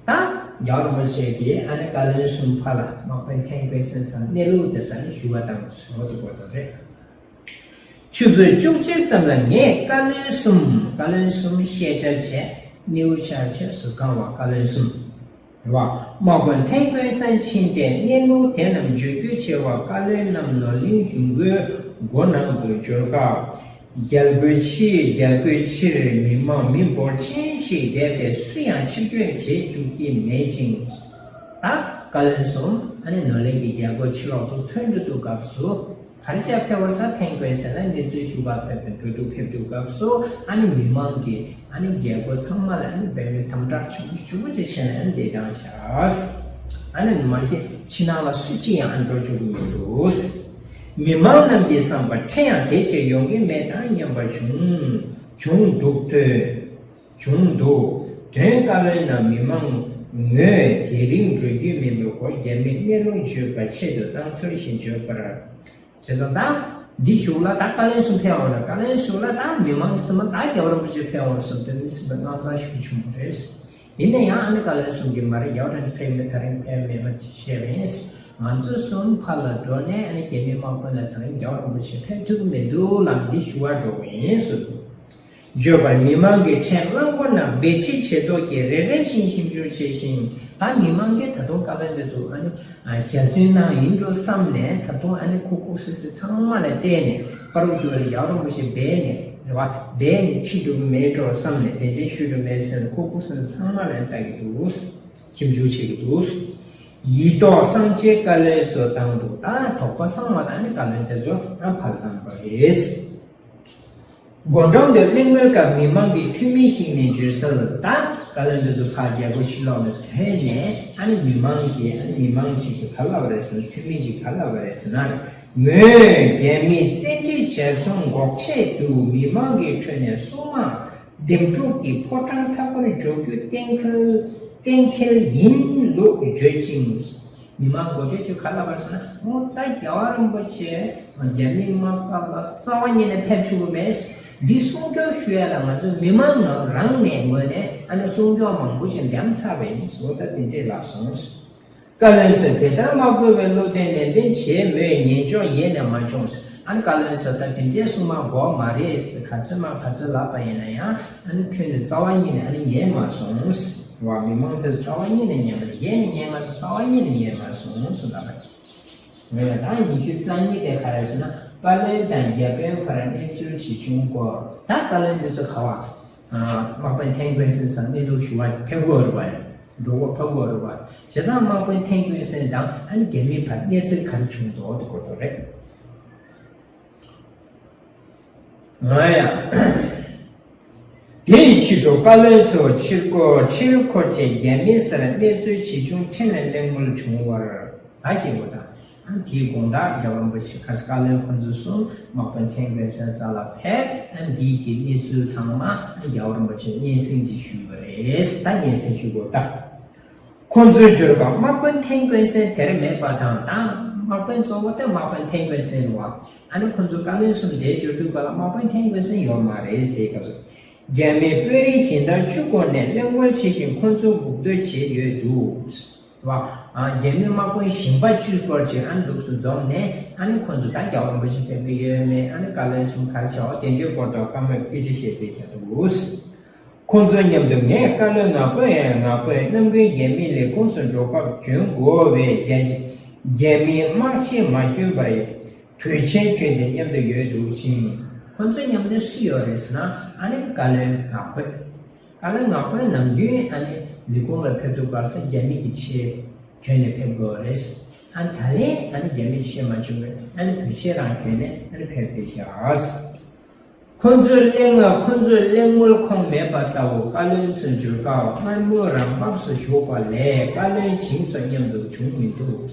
ད་རྒྱལ་བ་རིན་པོ་ཆེ་གིས་ཨ་ནི་བཀའ་བློན་གསུམ་ཕར་ལ་དམག་དཔོན་ཐན་ཀོན་སན་སར་གནས་ལུགས་དེ་ས་ནས་ཞུ་བ་དང་བཟོ་འདུག་པ་དང་རེད། ཆུ་ཚོད་བཅུ་གཅིག་ཙམ་ལ་ངས་བཀའ་བློན་གསུམ་བཀའ་བློན་གསུམ་བཤད་གྲྭ་བྱས། སྣེའུ་ཆར་བྱས་ཟུར་ཁང་བ་བཀའ་བློན་གསུམ། རེད་བ། དམག་དཔོན་ཐན་ཀོན་སན་ཕྱིན་ཏེ་གནས་ལུགས་དེ་རྣམས་བརྗོད་རྒྱུ་བྱེད་པར་བཀའ་བློན་རྣམས་ནོར་གླིང་གཞུང་སྒོའི་སྒོ་ནང་དུ་འབྱོར་སྐབས། རྒྱལ་སྒོའི་ཕྱིར་རྒྱལ་སྒོའི་ཕྱིར་མི་མང་མི་འབོར་ཆེན་ཞིག་བསྡད་པས་སུ་ཡང་ཕྱིར་སྐྱོད་བྱེད་བཅུག་གི་མེད་ཅིང་། ད་བཀའ་བློན་གསུམ་ཨ་ནི་ནོར་གླིང་གི་རྒྱལ་སྒོ་ཕྱི་ལོགས་སུ་ཐོན་འགྲོ་དུས་སྐབས་སུ། ག་རེ་བྱས་ཕེབས་པར་ཟེར་ན་ཐེན་ཀོན་སན་ལ་གནས་ཚུལ་ཞུ་བར་ཕེབས་པའི་འགྲོ་དུས་ཕེབས་དུས་སྐབས་སུ་ཨ་ནི་མི་མང་གིས་ཨ་ནི་རྒྱལ་སྒོ་ཚང་མ་ལ་ཨ་ནི་འབད་མེད་དམ་དྲག་ཆེན་པོ་ཞེ་པོ་ཅིག་བྱས་ནས་ཨ་ནི་བསྡད་བཏང་ཤག་ཨ་ནི་མ་གཞི་ཕྱི་ནང་ལ་སུ་གཅིག་ཡང་ཨ་ནི་འགྲོ་བཅུག་གི་མི་འདུག་མི་མང་རྣམས་ཀྱིས་བསམ་པར་ཁྲིད་ཡང་དེ་ཕྱིར་ཡོང་གི་མེད་དམ་སྙམ་པ་བྱུང་། བྱུང་འདུག་ཐོས། བྱུང་འདུག་དོན་བཀའ་བློན་རྣམས་མི་མང་ངོས་དེ་རིང་འགྲོ་རྒྱུ་མིན་པའི་སྐོར་རྒྱ་མིས་གནས་ལུགས་བརྗོད་པ་ཆེད་དུ་བཏང་ཚུལ་བཞིན་བརྗོད་པར། བྱས་ཙང་ད་འདི་གཞུག་ལ་ད་བཀའ་བློན་གསུམ་ཕེབས་འོང་ན་བཀའ་བློན་གཞུག་ལ་ད་མི་མང་གསུམ་ད་རྒྱལ་བ་རིན་པོ་ཆེ་ཕེབས་འོང་བསམ་དོན་མི་སྲིད་པའི་དངངས་འཚབ་ཞིག་བྱུང་བ་རེད། ཡིན་ན་ཡང་ཨ་ནི་བཀའ་བློན་གསུམ་གྱིས་མ་རེད་རྒྱལ་བ་རིན་པོ་ཆེ་ཕེབས་མེད་ད་རིང་ཕེབས་མེད་པ་བཤད་རེད། ང་ཚོ་གསུམ་ཕར་ལ་འགྲོ་ནས་ཨ་ནི་རྒྱ་མི་དམག་དཔོན་ལ་ད་རིང་རྒྱལ་བ་རིན་པོ་ཆེ་ཕེབས་ཐུབ་ཀྱི་མི་འདུག་ལབ་འདི་ཞུ་བར་འགྲོ་གི་ཡིན་ཟེར་འདུག་བརྗོད་པར་མི་མང་གིས་ཕྲན་གླང་པོ་རྣམས་སྦས་ཁྲིད་བྱེད་དོགས་ཀྱིས་རེ་རེ་བཞིན་ཞིབ་འཇུག་བྱེད་ཅིང་ད་མི་མང་གིས་ད་དུང་བཀའ་བློན་འདི་ཚོ་ཨ་ནི་ཞལ་རྫུན་གནང་ཡིན་འགྲོ་བསམ་ནས་ད་དུང་ཨ་ནི་ཁུག་ཁུག་སིག་སིག་ཚང་མ་ལ་བལྟས་ནས་པ་རུ་རྒྱུ་བ་ལ་ཡག་རུ་མོ་ཞིག་སྦས་ནས་རེ་བ་སྦས་ནས་ཁྲིད་འགྲོ་གི་མེད་འགྲོ་བསམ་ནས་དེ་འདྲའི་ཞུ་འགྲོ་མེད་ཟེར་ནས་ཁུག་ཁུག་སིག་སིག་ཚང་མ་ལ་ལྟ་གི་འདུག་ཞིབ་འཇུག་བྱེད་ཀྱི་འདུག་ཡིད་དོགས་སངས་རྒྱས་བཀའ་བློན་སོགས་བཏང་འདུག་ད་དོགས་པ་སངས་བ་དང་ནི་བཀའ་བློན་དེ་ཚོ་ཕར་བཏང་པ་རེད། སྒོ་འགྲམ་དུ་གླེང་མོལ་སྐབས་མི་མང་གིས་འཐུས་མི་ཞིག་ནས་བརྗོད་གསལ་ལ་ད་བཀའ་བློན་དེ་ཚོ་ཕར་རྒྱལ་སྒོ་ཕྱི་ལོགས་ལ་ཐོན་ནས་ཨ་ནི་མི་མང་གིས་ཨ་ནི་མི་མང་ཅིག་གིས་ག་ལབ་རེད་ཟེར་ན་འཐུས་མི་ཅིག་ག་ལབ་རེད་ཟེར་ན་ངོས་རྒྱ་མིས་བཙན་ཁྲིད་བྱས་སོང་འགོག་ཆེད་དུ་མི་མང་གི་ཁྲོད་ནས་སྲུང་དམག་འདེམས་སྒྲུག་གིས་ཕོ་བྲང་མཐའ་འཁོར་འཇོག་རྒྱུ་གཏན་འཁེལ་གཏན་འཁེལ་ཡིན་ལུགས་བརྗོད་ཅིང་། མི་མང་མགོ་སྐོར་ཅིག་ག་ལ་བར་ཟེར་ན་འོ་ད་རྒྱལ་བ་རིན་པོ་ཆེ་རྒྱ་མིའི་དམག་སྐབས་ལ་རྩ་བ་ཉིད་ནས་ཕེབས་ཆོག་གི་མེད། འདི་སྲུང་སྐྱོབ་ཞུ་ཡ་ལ་ང་ཚོ་མི་མང་ནང་རང་ནས་ངོས་ནས་ཨ་ནི་སྲུང་སྐྱོབ་མང་པོ་ཞིག་འདེམས་ཚར་བ་ཡིན་ཟེར་ད་དེ་འདྲས་ལབ་སོང་། བཀའ་བློན་ཚོས་དེ་ལྟར་མ་གོ་བའི་བློ་གཏད་ནན་ཏན་བྱས་མོད་ཉན་འཇོག་ཡེ་ནས་མ་བྱུང་། ཨ་ནི་བཀའ་བློན་ཚོས་ད་དེ་འདྲའི་སྲུང་མ་དགོས་མ་རེད་ཟེར་ག་ཚོད་མ་ག་ཚོད་ལབ་པ་ཡིན་ན་ཡང་ཨ་ནི་ཁྱོན་ནས་རྩ་བ་ཉིད་ནས་ཨ་ནི་ཉན་མ་སོང་། བ་མི་མང་ཚོས་རྩ་བ་ཉིད་ནས་ཉན་མ་ཡེ་ནས་ཉན་མ་སོང་རྩ་བ་ཉིད་ནས་ཉན་མ་སོང་ཟེར་ལབ་པ་རེད། ངས་ད་ཉི་ཤུ་རྩ་གཉིས་དེ་ག་རེ་ཟེར་ན་པཱ་ལོན་དང་རྒྱ་དཔོན་བར་གནས་ཚུལ་ཇི་བྱུང་སྐོར་ད་བཀའ་བློན་འདི་ཚོ་ག་བ། དམག་དཔོན་ཐན་ཀོན་སན་ཚང་གནས་ལུགས་ཞུ་བ་ཕེབས་དགོས་རེད་བ། འགྲོ་བ་ཕེབས་དགོས་རེད་བ། བྱས་ཙང་དམག་དཔོན་ཐན་ཀོན་སན་དང་ཨ་ནི་རྒྱ་མིའི་བར་གནས་ཚུལ་ག་རེ་བྱུང་འདུག་དེ་སྐོར་དུ་རེད། ང་ཡང་། དེ་ཡི་ཕྱི་དྲོ་བཀའ་བློན་ཚོ་ཕྱིར་འཁོར་ཕྱིར་འཁོར་བཅས་རྒྱ་མིའི་སར་གནས་ཚུལ་ཇི་བྱུང་ཕྲན་ལས་གླེང་མོལ་བྱུང་བར་ད་ཞེས་པ་དང་། ཨ་དེའི་དགོང་དག་རྒྱལ་བ་རིན་པོ་ཆེ་ཁ་སང་བཀའ་བློན་ཁོང་ཚོ་གསུམ་དམག་དཔོན་ཐན་ཀོན་སན་རྩ་ལ་ཕེབས་ཨ་འདིའི་གི་གནས་ཚུལ་ཚང་མ་ཨ་རྒྱལ་བ་རིན་པོ་ཆེ་སྙན་སེང་ཅིག་ཞུས་པ་རེད་ད་སྙན་སེང་ཞུ་དགོས་ད། ཁོང་ཚོའི་འབྱོར་པ་དམག་དཔོན་ཐན་ཀོན་སན་དེར་མེད་པ་དང་དང་དམག་དཔོན་གཙོ་བོ་དེ་དམག་དཔོན་ཐན་ཀོན་སན་རེད་བ། ཨ་ནི་ཁོང་ཚོ་བཀའ་བློན་གསུམ་དེར་འབྱོར་དུས་ག་ལ་དམག་དཔོན་ཐན་ཀོན་སན་ཡོད་མ་རེད་ཟེར་ག་ཚོད། རྒྱ་མིའི་དཔོན་རིགས་བཞི་དང་བཅུ་སྐོར་ནས་གླེང་མོལ་བྱེད་བཞིན་ཁོང་ཚོ་སྒུག་སྡོད་བྱས་ཡོད་འདུག་བ། རྒྱ་མི་དམག་དཔོན་ཞིང་པ་བཅུ་སྐོར་ཅིག་ཨ་ནི་འདུག་སུ་འཛོམས་ནས་ཨ་ནི་ཁོང་ཚོ་ད་རྒྱལ་བ་རིན་པོ་ཆེ་ཕེབས་ཀྱི་ཡོད་མེད་ཨ་ནི་བཀའ་བློན་གསུམ་ག་རེ་བྱ་བ་དེ་འདྲའི་སྐོར་དུ་བཀའ་མོལ་སྐད་ཆ་བཤད་བསྡད་ཀྱི་འདུག་ཁོང་ཚོ་མཉམ་དུ་ངས་བཀའ་བློན་ངག་དབང་ཡང་ངག་དབང་རྣམ་ཀུན་རྒྱ་མིའི་ལས་ཁུངས་སུ་འགྲོ་སྐབས་གྱོན་དགོས་པའི་རྒྱ་རྒྱ་མིའི་དམག་ཆས་མ་གྱོན་པར་དུས་ཆེན་གྱོན་ཏེ་མཉམ་དུ་ཡོད་འདུག་ཅིང་། ཁོང་ཚོ་མཉམ་དུ་སུ་ཡོད་རེད་ཟེར་ན་ཨ་ནི་བཀའ་བློན་ངག་དབང་། བཀའ་བློན་ངག་དབང་ནམ་རྒྱུན་ཨ་ནི་ལས་ཁུངས་ལ་ཕེབས་དུས་སྐབས་སུ་རྒྱ་མི་གི་ཆས་གྱོན་ནས་ཕེབས་དགོས་རེད། ཨ་ནི་ད་ལན་ཨ་ནི་རྒྱ་མི་ཆས་མ་གྱོན་པར་ཨ་ནི་དུས་ཆེན་རང་གྱོན་ནས་ཨ་ནི་ཕེབས་བསྡད་ཤག་ཁོ་ཚོའི་གླེང་ང་ཁོ་ཚོའི་གླེང་མོལ་ཁོམ་མེད་པ་ལྟ་བུ་བཀའ་བློན་ཚོའི་འཇུར་ཁ་སྔར་མུས་རང་བབས་སུ་ཞུགས་པ་ལས་བཀའ་བློན་བྱིངས་སོགས་མཉམ་དུ་བྱུང་མི་འདུག་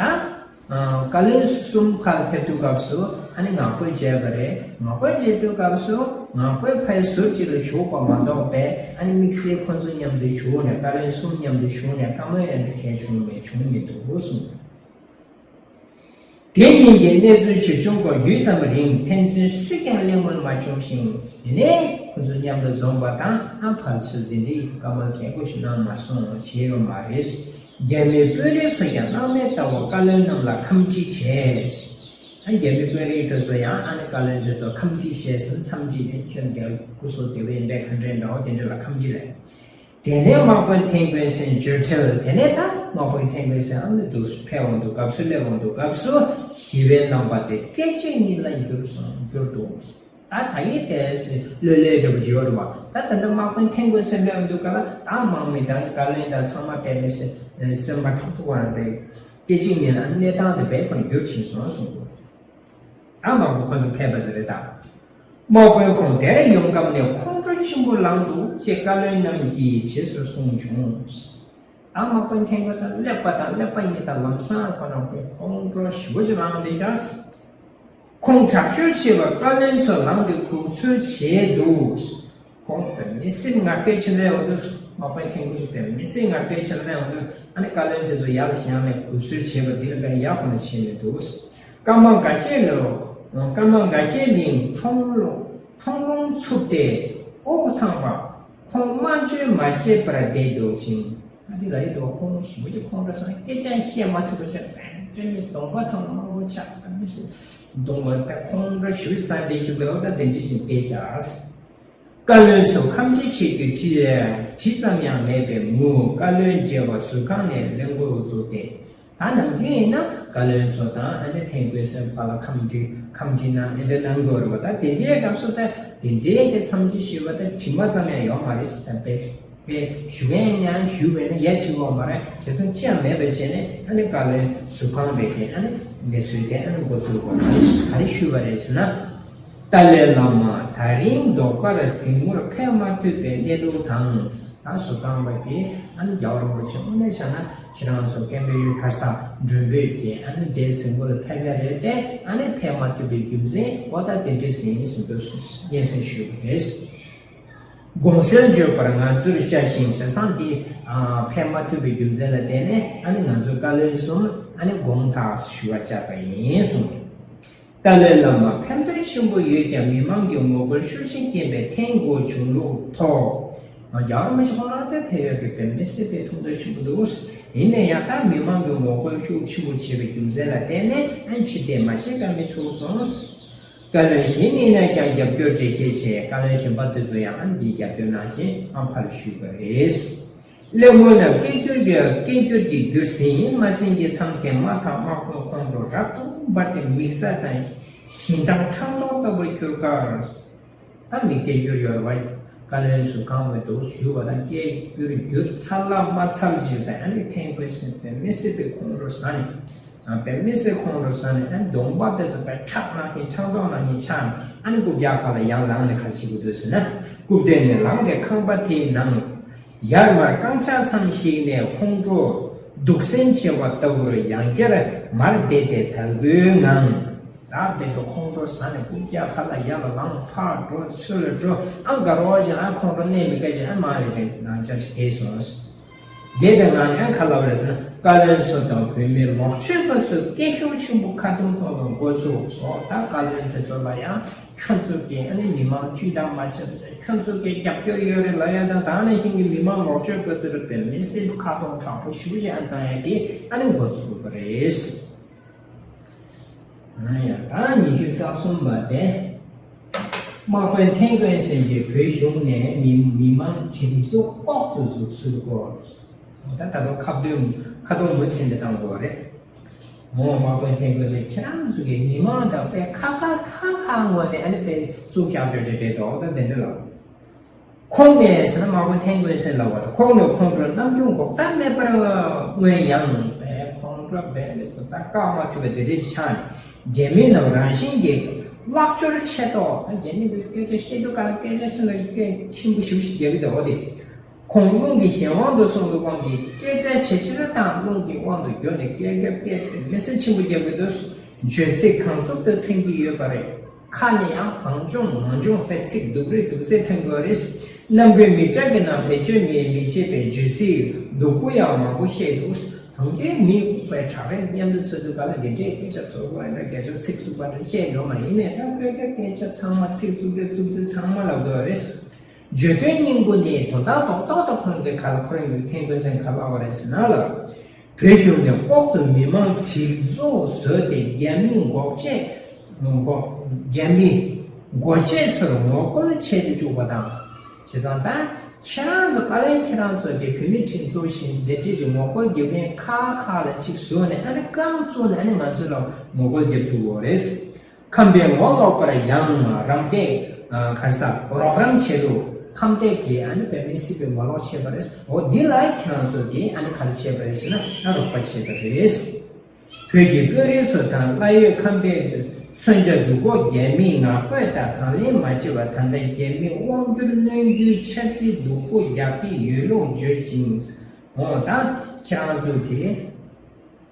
ད། བཀའ་བློན་གསུམ་ཁག་ཕེབས་དུས་སྐབས་སུ་ཨ་ནི་ངག་དབང་མཇལ་བ་རེད། ངག་དབང་མཇལ་དུས་སྐབས་སུ་ངག་དབང་ཕའི་ཟུར་གཅིག་ལ་བཞུགས་པ་མ་གཏོགས་པས་ཨ་ནི་དམིགས་བསལ་ཁོ་ཚོ་མཉམ་དུ་བཞུགས་ནས་བཀའ་བློན་གསུམ་མཉམ་དུ་བཞུགས་ནས་བཀའ་མོལ་ཡང་ནི་གལ་བྱུང་མེད་བྱུང་མི་འདུག་གསུངས། དེ་ཉིན་གྱི་གནས་ཚུལ་ཇི་བྱུང་སྐོར་ཡུད་ཙམ་རིང་ཕན་ཚུན་སུས་ཀྱང་གླེང་མོལ་མ་བྱུང་ཞིང་དེ་ནས་ཁོ་ཚོ་མཉམ་དུ་འཛོམས་པ་དང་ཨ་ཕར་ཚུར་འདི་འདྲའི་བཀའ་མོལ་གལ་པོ་ཞིག་གནང་མ་སོང་ཞེས་ཡོད་མ་རེད། རྒྱ་མིའི་དཔོན་རིགས་ཚོ་ཀྱང་སྣང་མེད་ལྟ་བུ་བཀའ་བློན་རྣམས་ལ་ཁམས་བསྒྲིགས་བྱས། ཨ་རྒྱ་མི་དཔོན་རིགས་དེ་ཚོ་ཡང་ཨ་ནི་བཀའ་བློན་དེ་ཚོ་ཁམས་བསྒྲིགས་བྱས་ཟིན་འཚམས་འདྲི་ནས་ཁྱོད་རྒྱལ་སྐུ་གཟུགས་བདེ་པོ་ཡིན་པས་ག་འདྲས་འདྲ་བོ་དེ་འདྲ་ལ་ཁམས་བསྒྲིགས་ལས། དེ་ནས་དམག་དཔོན་ཐན་ཀོན་སན་བརྗོད་ཁྲལ་དེ་ནས་ད་དམག་དཔོན་ཐན་ཀོན་སན་ཨ་ནི་འདུག་ཕེབས་འོང་དུས་སྐབས་སུ་སླེབས་འོང་དུས་སྐབས་སུ་ཞི་བའི་རྣམ་པ་དེ་སྐད་ཅིག་ཉིད་ལ་འགྱུར་སོང་འགྱུར་འདུག་ད་ད་ཡིན་ཏེ་ལོས་ལས་འདྲ་པོ་ཡོད་རེད་བ། ད་ད་ལྟ་དམག་དཔོན་ཐན་ཀོན་སན་སླེབས་འདུག་ག་ལ། ད་དམག་མི་དང་བཀའ་བློན་དང་ཚང་མ་དཔེ་མི་སྲིད་སེམས་པ་འཁྲུག་འཁྲུག་པ་རེད། སྐད་ཅིག་ཉིད་ལ་གནས་སྟངས་དེ་དཔེ་ཁོ་ན་འགྱུར་ཕྱིན་སོང་གསུངས་འདུག་ད་དམག་དཔོན་ཁོ་ཚོ་ཕེབས་པ་དེ་རེད་ད། དམག་དཔོན་ཁོང་དེར་ཡོང་སྐབས་ནས་ཁོང་ཁྲོ་ཆེན་པོ་ལངས་འདུག་ཅེས་བཀའ་བློན་རྣམས་ཀྱིས་རྗེས་སུ་གསུངས་བྱུང་། ད་དམག་དཔོན་ཐན་ཀོན་སན་སླེབས་པ་དང་སླེབས་པ་ཉིད་དང་ལམ་སང་ཁོ་རང་དཔེ་ཁོང་ཁྲོ་ཞེ་པོ་ཅིག་ལངས་བསྡད་ཤག་ཁོང་དྲག་ཤུལ་བྱས་པ་བཀའ་བློན་ཚོ་ལངས་ཏེ་སྒུག་འཚོལ་བྱས་འདུག་ཁོང་དཔེ་མི་སྲིད་ངར་སྐད་ཆེ་ལབ་འདུག་དམག་དཔོན་ཐན་ཀོན་སན་དཔེ་མི་སྲིད་ངར་སྐད་ཆེ་ལབ་འདུག་ཨ་ནི་བཀའ་བློན་དེ་ཚོ་ཡར་ལ་བཞེངས་ནས་སྒུག་འཚོལ་བྱས་པ་འདི་ལ་དཔེ་ཡག་པོ་ནས་བྱས་མི་འདུག་སྐར་མ་འགའ་ཤས་ལ། སྐར་མ་འགའ་ཤས་རིང་ཁྲོམ་ལུང་ཁྲོམ་ལུང་ཚུགས་ཏེ་དབུགས་འཚང་བ། ཁོང་དམར་མཆོད་མ་བྱས་པར་བསྡད་འདུག་ཅིང་། ཨ་འདི་ལ་ཡི་དོ་ཁོང་ཞི་མོ་ཅིག་ཁོང་ཁྲོ་ས་སྐད་ཆ་བཤད་མ་ཐུབ་པ་བྱས་པས་ཅོ་ནི་གདོང་པ་ཚང་མ་དམར་པོ་ཆགས་ད་མི་སྲིད། གདོང་པ་ད་ཁོང་ཁྲོ་ཞུ་ས་འདི་ཞིག་ལ་ད་དེ་འདྲི་ཞིག་བསྡད་ཤག་བཀའ་བློན་ཚོ་ཁམས་འདྲི་བྱེད་རྒྱུ་དྲི་དྲི་ཙམ་ཡང་མེད་པའི་མུ་བཀའ་བློན་བགྲེས་པ་ཟུར་ཁང་ནས་གླེང་སྐོར་བཙུགས་ཏེ། ད་ནམ་རྒྱུན་ཡིན་ན་བཀའ་བློན་ཚོ་དང་ཨ་ནི་ཐན་ཀོན་སན་བར་ལ་ཁམས་འདྲི་ཁམས་འདྲི་ན་ཨེ་འདྲ་གནང་དགོས་རེད་བ། ད་དེ་འདྲའི་སྐབས་སུ་ད་དེ་འདྲའི་དེ་འཚམས་འདྲི་ཞུས་པ་ད་དྲི་མ་ཙམ་ཡང་ཡོད་མ་རེད་ཟེར། ད་དཔེ་དཔེ་ཞུ་མཁན་ཡང་ཞུས་པས་ན་ཡ་ཆེ་བ་མ་རེད། བྱས་ཙང་ཅི་ཡང་མེད་པ་བྱས་ནས་ཨ་ནི་བཀའ་བློན་ཟུར་ཁང་བས་དེ་ཨ་ནི་གནས་ཚུལ་དེ་ཨ་ནི་འགོ་ཚུགས་དགོས་མ་རེད། ག་རེ་ཞུས་པ་རེད་ཟེར་ན། ཏཱ་ལའི་བླ་མ་ད་རིང་ཟློས་གར་གཟིགས་མོར་ཕེབས་མ་ཐུབ་པའི་གནས་ལུགས་དང་། ད་ཟུར་ཁང་བ་དེ་ཨ་ནི་རྒྱལ་བ་རིན་པོ་ཆེ་དངོས་གནས་བྱས་ན་ཁྱེད་རང་ཚོ་ཀེམ་པེ་ཡུལ་གར་ས་མགྲོན་འབོད་ཀྱིས་ཨ་ནི་དེ་གཟིགས་མོ་ལ་ཕེབས་ཡ་རེད་དེ། ཨ་ནི་ཕེབས་མ་ཐུབ་པའི་རྒྱུ་མཚན་འོ་ད་དེ་འདྲ་ཟིན་ཟིན་དུ་སྙན་སེང་ཞུས་པ་རེད། དགོངས་སེལ་བརྗོད་པར་ང་ཚོར་བཅར་ཞིང་བྱས་ཙང་དེ་ཕེབས་མ་ཐུབ་པའི་རྒྱུ་མཚན་ལ་བརྟེན་ནས་ཨ་ནི་ང་ཚོ་བཀའ་བློན་གསུམ་ཨ་ནི་དགོངས་དག་ཞུ་བར་བཅར་བ་ཡིན་གསུངས། ཏཱ་ལའི་བླ་མ་ཕན་ཐོགས་ཆེན་པོ་ཡོད་ཀྱང་མི་མང་གི་ངོ་རྒོལ་ཤུགས་ཆེན་རྐྱེན་པས་འཐེན་དགོས་བྱུང་ལུགས་ཐོག་རྒྱལ་བ་རིན་པོ་ཆེ་ཁོང་རང་ད་ཕེབས་ཡག་གི་དཔེ་མི་སྲིད་པའི་ཐུགས་འདོད་ཆེན་པོ་འདུག་ཡིན་ན་ཡང་ད་མི་མང་གི་ངོ་རྒོལ་ཤུགས་ཆེན་པོ་བྱས་པའི་རྒྱུ་མཚན་ལ་བརྟེན་ནས་ཨ་ཕྱིར་འཐེན་མ་བྱེད་ཀ་མི་ཐུབ་སོང་། བཀའ་བློན་གཞན་གཉིས་ནས་ཀྱང་རྒྱབ་སྐྱོར་འགྲེལ་བཤད་བྱས། བཀའ་བློན་གཞན་པ་དེ་ཚོ་ཡང་ཨ་འདིའི་རྒྱབ་སྐྱོར་གནང་བཞིན་ཨ་ཕར་ཞུས་པ་རེད། གླེང་མོལ་རྣམས་སྐད་སྒྱུར་གྱི་སྐད་སྒྱུར་གྱིས་བསྒྱུར་ཟིན་ཡིན། མ་ཟིན་གྱི་མཚམས་དེ་མ་ཐག་དམག་དཔོན་ཁོང་ཁྲོ་རབ་ཏུ་འབར་ཏེ་མིག་རྩ་དང་བཞིན་མདངས་ཁྲག་མདོག་ལྟ་བུར་གྱུར་ཁར། ད་མི་སྐད་སྒྱུར་ཡོད་རེད་བ། བཀའ་བློན་ཟུར་ཁང་བའི་འདུག་ཞུས་པ་དང་སྐད་སྒྱུར་བསྒྱུར་ཚར་ལ་མ་ཚར་ཞིག་དང་ཨ་ནི་ཐན་ཀོན་སན་དཔེ་མི་སྲིད་པའི་ཁོང་ཁྲོ་ཟ་ནས། དཔེ་མི་སྲིད་ཁོང་ཁྲོ་ཟ་ནས་ཨ་ནི་གདོང་པ་དེ་ཚོ་དཔེ་ཁྲག་ནང་བཞིན་ཁྲག་མདོག་ནང་བཞིན་ཆགས་ནས་ཨ་ནི་རྐུབ་བཀྱག་ཁ་ལ་ཡར་ལངས་ནས་ག་རེ་བྱེད་ཀྱི་འདུག་ཟེར་ན། རྐུབ་སྟེགས་ནས་ལངས་ཏེ་ཁང་པ་དེའི་ནང་ཡར་མར་རྐང་ཆག་ཙམ་ཞིག་ནས་ཁོང་ཁྲོ་སྡུག་སྲན་ཆེ་བ་ལྟ་བུར་ཡང་བསྐྱར་མར་བསྡད་དེ་དལ་པོའི་ངང་། ད་དཔེ་ཁོང་ཁྲོ་ཟ་ནས་རྐུབ་བཀྱག་ཁ་ལ་ཡར་ལ་ལངས་ཕར་འགྲོ་ཚུར་ལ་འགྲོ། ཨ་དགའ་རོགས་ཅིག་ཨ་ཁོང་ཁྲོ་གནས་མི་དགའ་ཅིག་ཨ་མ་རེ་རེ་ནང་ཆ་ཞིག་བསྡད་སོང་། བསྡད་པའི་ངང་ནས་ཨ་ག་ལབ་རེད་ཟེར་ན། བཀའ་བློན་ཚོ་དང་བོད་མི་ལོག་སྤྱོད་པ་ཚོས་སྐད་ཤུགས་ཆེན་པོ་ཁ་རྡུང་གཏོང་བའི་འགོ་ཚུགས་སོང་། ད་བཀའ་བློན་དེ་ཚོ་ལ་ཡང་ཁྱོད་ཚོ་གིས་ཨ་ནི་མི་མང་སྤྱི་བཏང་མ་བྱེད་པ་བྱས། ཁྱོད་ཚོ་གིས་རྒྱབ་སྐྱོར་ཡོད་རེད་ལབ་ཡ་དང་། ད་ནང་བཞིན་གྱི་མི་མང་ལོག་སྤྱོད་པ་ཚོ་ལ་དཔེ་མི་སྲིད་ཁ་རྡུང་དྲག་པོ་ཞེ་པོ་ཅིག་ཨ་བཏང་ཡ་གི་ཨ་ནི་འགོ་ཚུགས་པ་རེད། ཡང་ད་ཉི་ཤུ་རྩ་གསུམ་པ་དེ། དམག་དཔོན་ཐན་ཀོན་སན་གྱིས་བོད་གཞུང་ནས་མི་མི་མང་ཁྲིམས་བཟོ་ལྐོག་ཏུ་འཛུགས་ཚུལ་སྐོར། ད་ལྟ་ཁ་བརྡུང་ཁ་རྡུང་མུ་མཐུད་དུ་བཏང་དགོས་པ་རེད། འོ་དམག་དཔོན་ཐན་ཀོན་སན་ཁྱེད་རང་ཚོ་གིས་མི་མང་དང་དཔེ་ཁ་ཁ་ཁ་ཁ་ངོས་ནས་ཨ་ནི་དཔེ་བཙུགས་བཞག་ཆོག་ཆོག་རེད་དོ། ད་དེ་འདྲ་ལ། ཁོང་ནས་ཟེར་ན་དམག་དཔོན་ཐན་ཀོན་སན་ལབ་པ་དང་། ཁོང་ནས་ཁོང་ཁྲོ་རྣམ་རྒྱུན་འགོག་ཐབས་མེད་པར་མངོན་ཡང་། དཔེ་ཁོང་ཁྲོ་དཔེ་མི་སྲིད་ད་བཀག་མ་ཐུབ་པའི་དེ་འདྲ་ཞིག་ཆགས་ནས། རྒྱ་མི་རྣམས་རང་བཞིན་གྱིས་བརླག་ཆོར་ཆེ་མདོག་ད་རྒྱ་མི་འདི་སྐད་ཆ་བཤད་དུས་ག་ལ་སྐད་ཆ་ཆེ་ན་སྐད་ཆེན་པོ་ཞིག་ཞིག་རྒྱག་གི་འདུག་འོ་དེ། ཁོང་རླུང་གི་གཞན་དབང་དུ་སོང་བའི་དབང་གིས་སྐད་སྒྲ་ཇེ་ཆེར་བཏང་། རླུང་གི་དབང་དུ་གྱུར་ནས་སྐད་རྒྱབ་སྐད་དཔེ་མི་སྲིད་ཆེན་པོ་རྒྱག་གི་འདུག་བརྗོད་ཚིག་གང་ཚུགས་དུ་ཐོན་གྱི་ཡོད་པ་རེད། ཁ་ནས་ཡང་གང་བྱུང་མང་བྱུང་དཔེ་ཚིག་སྡུག་རུས་སྡུག་ཚིག་ཐོན་དགོས་རེད། ནམ་རྒྱུན་མི་སྐྲག་གི་ནང་བེད་སྤྱོད་མི་མི་བྱེད་པའི་བརྗོད་ཚིག་སྡུག་པོ་ཡང་མང་པོ་བཤད་འདུག་ཐང་གའི་མི་དཔེ་དྲག་རེད། མཉམ་དུ་ཚོགས་དུས་ག་ལ་འདི་འདྲའི་སྐད་ཆ་ཚོགས་པ་འདྲ་སྐད་ཆ་ཚིག་རྩུབ་པ་འདྲ་བཤད་ཡོད་མ་རེད། ཡིན་ནའི་ད་ཁོའི་སྐད་ཆ་ཚང་མ་ཚིག་རྩུབ་རེད། རྩུབ་ཚིག་ཚང་མ་ལབ་དགོས་རེད། བརྗོད་དོན་སྙིང་པོ་ནི་དོན་དག་རྡོག་རྡོག་དང་ཁོང་གི་ག་ལ་ཁོ་རང་གི་ཐན་ཀོན་སན་ག་ལབ་པ་རེད་ཟེར་ན་ལ། བོད་གཞུང་ནས་ལྐོག་ཏུ་མི་མང་གྲིབ་བཟོ་བཟོས་ཏེ་རྒྱ་མི་འགོག་བྱེད་འགོག་རྒྱ་མི་འགོག་བྱེད་ཚོར་ངོ་རྒོལ་བྱེད་དུ་བཅུག་པ་དང་། བྱས་ཙང་ད་ཁྱེད་རང་ཚོ་བཀའ་བློན་ཁྱེད་རང་ཚོ་གི་བོད་མི་ཁྲིམས་ཚོགས་བཞིན་འདི་འདྲ་ཞིག་ངོ་རྒོལ་རྒྱབ་མཁན་ཁག་ཁག་ལ་ཅིག་བཟོས་ནས་ཨ་ནི་རྐང་བཙུགས་ནས་ཨ་ནི་ང་ཚོ་ལ་ངོ་རྒོལ་རྒྱབ་ཐུབ་ཡོད་རེད། ཁམས་པའི་ངོ་ལོག་པར་ཡང་རམ་འདེགས། ཨ། ག་རེ་ཟ། རོགས་རམ་བྱེད་དུ་ཁམས་པའི་གི་ཨ་ནི་དཔེ་མི་སྲིད་པའི་ངོ་ལོག་བྱས་པ་རེད། འོ་འདི་ལ་ཁྱེད་རང་ཚོ་གིས་ཨ་ནི་ག་རེ་བྱས་པ་རེད་ཟེར་ན། ཨ། རོགས་པ་བྱས་པ་རེད། བོད་ཀྱི་དཔོན་རིགས་ཚོ་དང་གླ་ཡོད་ཁམས་པའི་མཚོན་ཆ་སྡུག་གོ་རྒྱ་མིས་ངར་རྒོལ་དང་དང་ལེན་མ་བྱས་པར། ད་ལྟ་རྒྱ་མིས་དབང་བསྒྱུར་གནོན་བསྒྱུར་འཆར་རྩིས་སྡུག་པོ་རྒྱག་གི་ཡོད་ལུགས་བརྗོད་ཅིང་། འོ་ད་ཁྱེད་རང་ཚོ་གིས།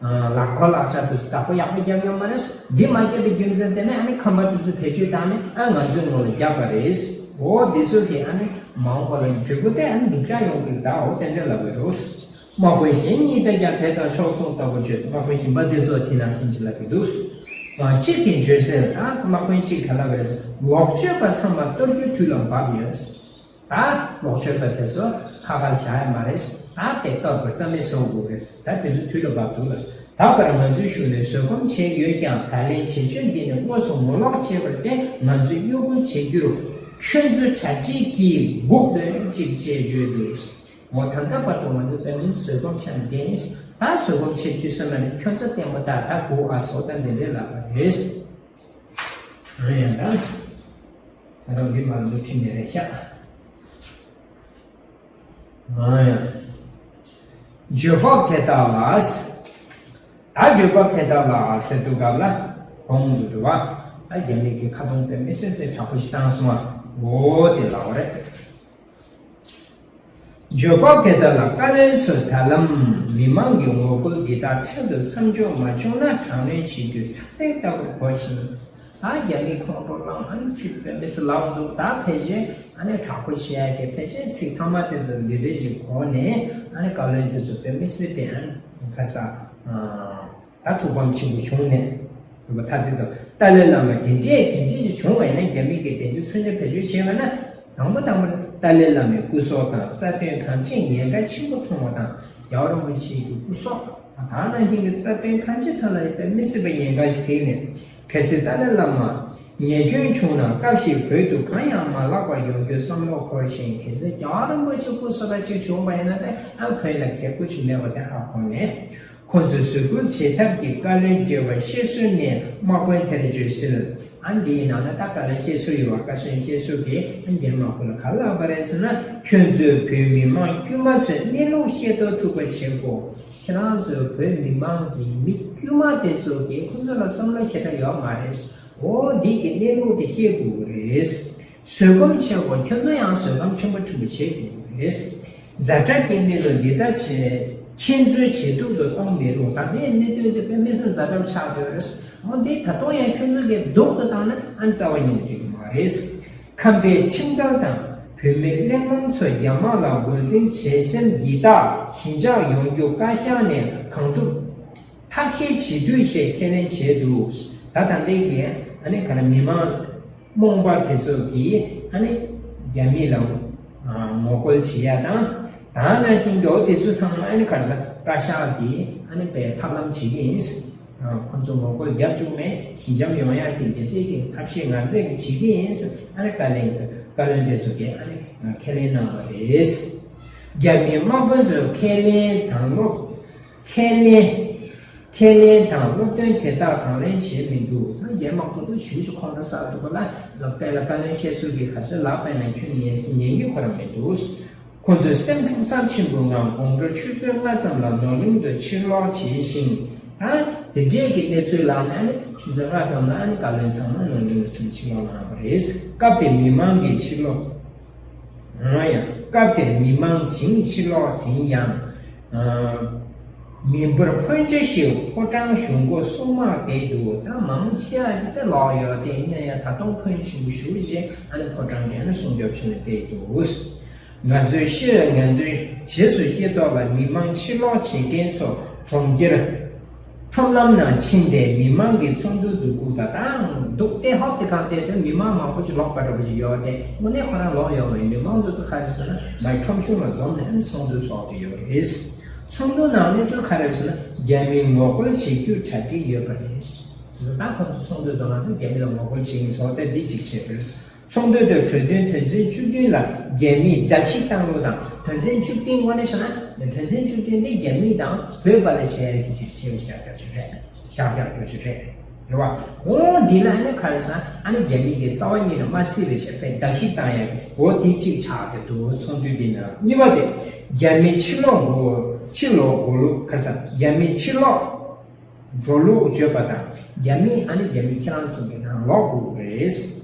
ཨ། ལག་འཁོར་ལག་ཆ་དེ་ཚོ་བདག་པོ་ཡག་པོ་རྒྱབ་ཡོད་མ་རེད། འདི་མ་རྒྱབ་པའི་རྒྱུ་མཚན་དེ་ནི་ཨ་ནི་ཁམས་པ་དེ་ཚོ་བེད་སྤྱོད་བཏང་ནས། ཨ། ང་ཚོའི་ངོ་ལ་རྒྱབ་པ་རེད། འོ་འདི་ཚོ་གིས་ཨ་ནི་མ་འོངས་པ་ལ་འབྲས་བུ་དེ་ཨ་ནི་སྡུག་ཅག་ཡོང་གི་རེད། ད་འོ་དེ་འདྲ་ལབ་པ་རེད། དམག་དཔོན་གཞན་གཉིས་དང་ཀྱང་དེ་ལྟར་ཕྱོགས་མཚུངས་ལྟ་བུ་བརྗོད། དམག་དཔོན་གཞན་པ་དེ་ཚོ་དེ་ནང་བཞིན་གྱི་ལབ་ཀྱི་འདུག། ཨ། གཅིག་གིས་བརྗོད་གསལ། ད་དམག་དཔོན་གཅིག་ག་ལབ་པ་རེད། ལོག་སྤྱོད་པ་ཚང་མ་གཏོར་རྒྱུའི་དུས་ལ་བབ་ཡོད། ད་ལོག་སྤྱོད་པ་དེ་ཚོ་ཁ་ཁར་བཞག་ཡ་མ་རེད། ད་དེ་གཏོར་དགོས། རྩ་མེད་བཟོ་དགོས་རེད། ད་དེ་ཚོ་དུས་ལ་བབ་འདུག་ལ། ད་བར་ང་ཚོའི་གཞུང་ནས་བཟོད་སྒོམ་བྱས་ཡོད་ཀྱང་། ད་ལན་བྱེད་སྤྱོད་འདི་ནི་དངོས་སུ་ངོ་ལོག་བྱས་པར་བརྟེན། ང་ཚོས་གཡོ་འགུལ་བྱེད་རྒྱུར་ཁྱོད་ཚོའི་གྲ་སྒྲིག་གིས་སྒུག་སྡོད་རན་ཅིག་ཅེས་བརྗོད་འདུག། འོ་ད་ལྟ་བར་དུ་ང་ཚོ་དཔེ་མི་སྲིད་བཟོད་སྒོམ་བྱས་ནས་བསྡད་ཡིན། ད་བཟོད་སྒོམ་བྱེད་དུས་ཙམ་ནས་ཁྱོད་ཚོ་བརྟན་པོ་ད་ད་སྒུག་ཨ་སོ། ད་འདི་འདྲས་ལབ་པ་རེད། ཨ་ཡ་ད། ད་རང་གི་མ་ལུ་ཐིམ་ནས་རེད་ཤག། ཨ་ཡ། འགྱོད་པ་འཕེལ་དག་ལ། ད་འགྱོད་པ་འཕེལ་དག་ལ་ཟེར་དུས་སྐབས་ལ་གོང་དུ་འགྲོ་བ། ད་རྒྱ་མི་གི་ཁ་རྡུང་དཔེ་མི་སྲིད་དེ་དྲག་པོ་ཞིག་བཏང་སོང་བ། འོ་དེ་ལབ་པ་རེད། འགྱོད་པ་འཕེལ་དག་ལ། བཀའ་བློན་ཚོས་ད་ལམ་མི་མང་གི་ངོ་རྒོལ་འདི་དག་འཕྲལ་དུ་མཚམས་འཇོག་མ་བྱུང་ན། དྲག་གནོན་བྱེད་རྒྱུའི་མཐའ་ཚིག་ལྟ་བུར་གོ་ཞིང་། ད་རྒྱ་མིའི་ཁོང་ཁྲོ་ལངས། ཨ་ནི་ཚིག་དཔེ་མི་སྲིད་ལབ་འདུག། ད་ཕལ་ཆེར་ཨ་ནི་དྲག་པོ་བྱེད་ཡ་གི་ཕལ་ཆེར་ཚིག་ཐ་མ་དེ་ཚོ་འདི་འདྲ་ཞིག་གོ་ནས། ཨ་ནི་བཀའ་བློན་དེ་ཚོ་དཔེ་མི་སྲིད་པའི་ཨ་ནི་ཁ་ས། ད་ཐུགས་ཕམ་ཆེན་པོ་བྱུང་ནས། རུ་བ་ཐ་ཚིག་དང་། ཏཱ་ལའི་བླ་མ་དེ་འདྲས་དེ་འདྲས་ཞིག་བྱུང་བ་ཡིན་ན། རྒྱ་མི་གིས་དེ་འདྲས་མཚོན་ཆ་བེད་སྤྱོད་བྱས་པ་ན། དང་པོ་དང་པོ་ཏཱ་ལའི་བླ་མའི་སྐུ་སྲོག་དང་རྩ་དོན་གང་ཅིར་ཉེན་ཁ་ཆེན་པོ་མཐོང་བ་དང་། རྒྱལ་བ་རིན་པོ་ཆེ་གི་སྐུ་སྲོག་དང་། ནང་བཞིན་གྱི་རྩ་དོན་གང་ཅིའི་ཐོག་ལ་དཔེ་མི་སྲིད་པའི་ཉེན་ཁ་ཞིག་གཟིགས་ནས། གལ་སྲིད་ཏཱ་ལའི་བླ་མ་ཉེས་སྐྱོན་བྱུང་ན། སྐབས་ཤིག་བོད་དུ་གང་ཡང་མ་ལྷག་པར་ཡོང་རྒྱུའི་བསམ་བློ་འཁོར་ཞིང་། གལ་སྲིད་རྒྱལ་བ་རིན་པོ་ཆེ་སྐུ་སྲོག་དང་གཅིག་བྱུང་བ་ཡིན་ན། ཏེ་ཨ་བོད་ལ་ཁེ་ཁུར་ཞིག་མེད་པ་དེ་ཧ་གོ་ནས། ཁོ་ཚོས་བཟོད་སྐུལ་བྱེད་ཐབས་ཀྱི་བཀའ་བློན་བགྲེས་པ་བཤད་སྲོལ་ནས་དམག་དཔོན་དེར་བརྗོད་གསལ། ཨ་འདི་ཡི་ནང་ན་ད་བཀའ་བློན་བཤད་སྲོལ་ཡོད་པ། བཀའ་བློན་བཤད་སྲོལ་གྱིས་ཨ་རྒྱ་དམག་དཔོན་ལ་ག་ལབ་པ་རེད་ཟེར་ན། ཁྱོད་ཚོས་བོད་མི་མང་དཀྱུས་མ་ཚོའི་གནས་ལུགས་ཤེས་རྟོགས་ཐུབ་པ་བྱེད་དགོས། ཁྱེད་རང་ཚོས་བོད་མི་མང་གི་མི་དཀྱུས་མ་དེ་ཚོ་གིས་ཁོང་ཚོ་ལ་བསམ་བློ་ཞེ་དྲག་ཡོད་མ་རེད། འོ་འདི་གི་གནས་ལུགས་དེ་ཤེས་དགོས་ཀྱི་རེད། བཟོད་སྒོམ་བྱེད་དགོས། ཁྱོད་ཚོ་ཡང་བཟོད་སྒོམ་ཆེན་པོ་ཆེན་པོ་བྱེད་དགོས་ཀྱི་རེད། ཛ་དྲག་གི་གནས་ལུགས་འདི་ལྟར་བྱས། ཁྱེད་ཚོས་ཇེ་སྡུག་ཏུ་གཏོང་མི་རུང་། ད་ལྟའི་གནད་དོན་འདི་དཔེ་མི་སྲིད་ཛ་དྲག་ཆགས་ཡོད་རེད། འོ་འདི་ད་དུང་ཡང་ཁྱོད་ཚོ་གིས་སྡུག་ཏུ་བཏང་ན་ཨ་རྩ་བ་ཉིད་ནས་འགྲིག་གི་མ་རེད། ཁམས་པའི་ཁྲིམས་འགལ་དང་བོད་མི་གླེང་སློང་ཚོས་རྒྱ་དམག་ལ་འགོ་འཛིན་བྱེད་སེམས་ཡི་དྭགས་ཞི་འཇགས་ཡོང་རྒྱུ་བཀའ་ཤག་ནས་གང་ཐུབ་ཐབས་ཤེས་བྱེད་དུས་ཞེས་ཁས་ལེན་བྱས་འདུག། ད་ད་ལྟའི་གི་ཨ་ནི་ག་རེ་མི་མང་རྨོངས་པ་དེ་ཚོ་གིས་ཨ་ནི་རྒྱ་མི་ལ་ངོ་རྒོལ་བྱེད་ཡ་དང་། ད་ནང་བཞིན་གྱི་འོ་དེ་ཚོ་ཚང་མ་ཨ་ནི་ག་རེ་ཟ། བཀའ་ཤག་གིས་ཨ་ནི་དཔེ་ཐབས་ལམ་བྱེད་ཀྱི་ཡིན། ཁོ་ཚོ་ངོ་རྒོལ་རྒྱབ་བཅུག་ནས་ཞི་འཇམ་ཡོང་ཡ་གི་འདི་འདྲའི་གི་ཐབས་ཤེས་ང་ཚོས་ཀྱིས་བྱེད་ཀྱི་ཡིན། ཨ་ནི་བཀའ་བློན་བཀའ་བློན་དེ་ཚོ་གིས་ཨ་ནི་ཁས་ལེན་གནང་བ་རེད། རྒྱ་མིའི་དམག་དཔོན་ཚོས་ཁས་ལེན་དང་སློབ། ཁས་ལེན། ཁས་ལེན་དང་སློབ་སྟོན་དེ་དག་དང་ལེན་བྱས་མི་འདུག། ད་རྒྱ་དམག་དེ་ཚོ་ཞེ་ཅིག་ཁོང་ཁྲོ་ཟ་འདུག་པ་ལ། ལ་དཔེ་ལ་བཀའ་བློན་བཤད་སྲོལ་གྱི་ག་ཚོད་ལག་པས་ན་ཁྱོད་ཉན་སྲིད་ཉན་རྒྱུ་ཁོ་རང་མི་འདུག། ཁོ་ཚོས་སེམས་འཁྲུག་ཚབས་ཆེན་པོའི་ངང་དགོང་དྲོ་ཆུ་ཚོད་ལྔ་ཙམ་ལ་ནོར་གླིང་དུ་ཕྱིར་ལོག་བྱས་ཤིང་། ད་དེ་འདྲའི་གི་གནས་ཚུལ་ལངས་ནས་ནི་ཆུ་ཚོད་ལྔ་ཙམ་ལ་ནི་བཀའ་བློན་ཚང་མ་ནོར་གླིང་དུ་ཚུར་ཕྱིར་ལོག་གནང་བ་རེད། སྐབས་དེར་མི་མང་གིས་ཕྱིར་ལོག་ཡང་སྐབས་དེར་མི་མང་བྱིངས་ཕྱིར་ལོག་ཟིན་ཡང་། ཨ། མི་འབོར་ཕོན་ཆེ་ཞིག་ཕོ་བྲང་གཞུང་སྒོ་སྲུང་མར་བསྡད་འདུག། ད་མང་ཆེ་བ་ཞིག་དེ་ལོག་ཡོད་དེ། ཡིན་ན་ཡང་ད་དུང་ཕོན་ཆེན་པོ་ཞེ་ཅིག་ཨ་ནི་ཕོ་བྲང་གི་ཨ་ནི་སྲུང་སྐྱོབ་བྱས་ནས་བསྡད་འདུག། ང་ཚོས་ཤེས། ང་ཚོའི་རྗེས་སུ་ཤེས་རྟོགས་ལ་མི་མང་ཕྱིར་ལོག་བྱེད་མཁན་ཚོ་གྲོང་ཁྱེར་ཁྲོམ་ལམ་ནང་ཕྱིན་ཏེ་མི་མང་གི་ཚོགས་འདུ་འདུ་འགོད་དང་། ད་འདུག་སྟེ་ཧོབ་སྟེ་གང་བལྟས་ཏེ་མི་མང་མང་པོ་ཞིག་ལོག་པ་འདྲ་པོ་ཞིག་ཡོད་དེ། དངོས་གནས་ཁོ་རང་ལོག་ཡོད་མ་ཡིན། མི་མང་འདི་ཚོ་ག་རེ་ཟེར་ན་མའི་ཁྲོམ་གཞུང་ལ་འཛོམས་ནས་ཚོགས་འདུ་ཚོགས་ཏེ་ཡོད་རེད། ཚོགས་འདུ་ནང་གནས་ཚུལ་ག་རེ་ཟེར་ན་རྒྱ་མིའི་ངོ་རྒོལ་བྱེད་རྒྱུའི་གྲ་སྒྲིག་ཡོད་པ་རེད། བྱས་ཙང་ད་ཁོང་ཚོ་ཚོགས་འདུ་འཛོམས་ན་རྒྱ་མི་ལ་ངོ་རྒོལ་བྱེད་ཀྱི་ཡིན་ཚོགས་ཏེ་འདི་གཅིག་བྱས་པ་རེད། ཚོགས་འདུ་དེ་གྲོས་མཐུན་དོན་ཚན་བཅུ་བདུན་ལ་རྒྱ་མིས་བརྡབ་གསིག་བཏང་ལུགས་དང་། དོན་ཚན་བཅུ་བདུན་དངོས་གནས་བྱས་ན་དོན་ཚན་བཅུ་བདུན་ནི་རྒྱ་མི་དང་བོད་བར་ལ་བྱས་ཡག་གི་ཆེད་དུ་བཤགས་རྒྱག་རྒྱུ་རེད། བཤགས་རྒྱག་རྒྱུ་རེད། རེད་བ། འོ་འདི་ལ་ནི་ག་རེ་ཟེར་ན་ཨ་ནི་རྒྱ་མི་གི་རྩ་བ་ཉིད་ནས་མ་བརྩི་བའི་ཆེད་དཔེ་བརྡབ་གསིག་བཏང་ཡག་གི་འོ་འདི་གཅིག་ཆགས་ཀྱི་འདུག་ཚོགས་འདུ་འདི་ནང་གཉིས་པ་དེ་རྒྱ་མི་ཕྱིར་ལོག་འགོ་ཕྱིར་ལོག་འགྲོ་ལུགས་ག་རེ་ཟེར་རྒྱ་མི་ཕྱིར་ལོག་འགྲོ་ལུགས་བརྗོད་པ་དང་རྒྱ་མི་ཨ་ནི་རྒྱ་མི་ཁྱེད་རང་ཚོ་གི་ནང་ལོག་དགོས་རེད།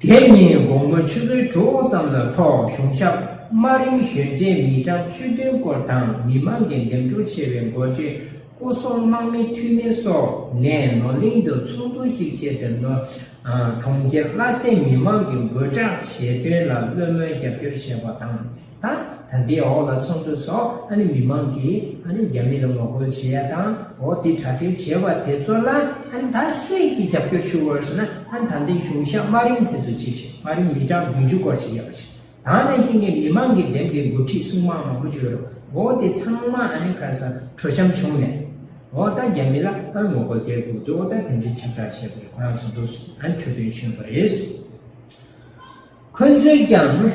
དེ་ཉིན་དགོང་མོ་ཆུ་ཚོད་དྲུག་ཙམ་ལ་ཐོག་གཞུང་ཞབས་དམའ་རིམ་གཞོན་གྲས་མི་གྲངས་བཅུ་བདུན་སྐོར་དང་མི་མང་གི་འདེམས་སྒྲུག་བྱས་པའི་འགོ་ཁྲིད་སྐུ་སྲུང་དམག་མི་འཐུས་མི་སོགས་ནས་ནོར་གླིང་དུ་ཚོགས་འདུ་ཞིག་བྱས་ཏེ་ནོར་གྲོང་ཁྱེར་ལྷ་སའི་མི་མང་གི་འབོད་སྒྲ་གཞས་འདོན་ལ་བློས་མོལ་རྒྱབ་སྐྱོར་བྱས་པ་དང་། ད་ད་ལྟའི་འོག་ལ་ཚོགས་འདུ་སོགས་ཨ་ནི་མི་མང་གིས་ཨ་ནི་རྒྱ་མི་ལ་ངོ་རྒོལ་བྱེད་ཡ་དང་འོག་དེ་གྲ་སྒྲིག་བྱས་པ་དེ་ཚོ་ལ་ཨ་ནི་ད་སུས་ཀྱིས་རྒྱབ་སྐྱོར་ཞུ་དགོས་ཟེར་ན་ཨ་ནི་ད་ལྟའི་གཞུང་ཞབས་དམའ་རིམ་དེ་ཚོ་གཅིག་བྱས་དམའ་རིམ་མི་གྲངས་བདུན་ཅུ་སྐོར་ཞིག་ཡོད་པ་བྱས་ད་ནང་བཞིན་གྱི་མི་མང་གི་འདེམས་ཀྱི་འགོ་ཁྲིད་སྲུང་དམག་མང་པོ་ཅིག་ཡོད་རེད་འོག་དེ་ཚང་མ་ཨ་ནི་ག་རེ་ཟེར་གྲོས་འཆམ་བྱུང་ནས་འོག་ད་རྒྱ་མི་ལ་ཨ་ནི་ངོ་རྒོལ་སྐྱེལ་དགོས་འདུག་ད་དེ་འདྲའི་ཁྱབ་བསྒྲགས་བྱས་པ་རེད་ཁོ་རང་ཚོ་འདུག་ཨ་ནི་གྲོས་མཐུན་བྱུང་བ་རེད། ཁོ་ཚོས་ཀྱང་།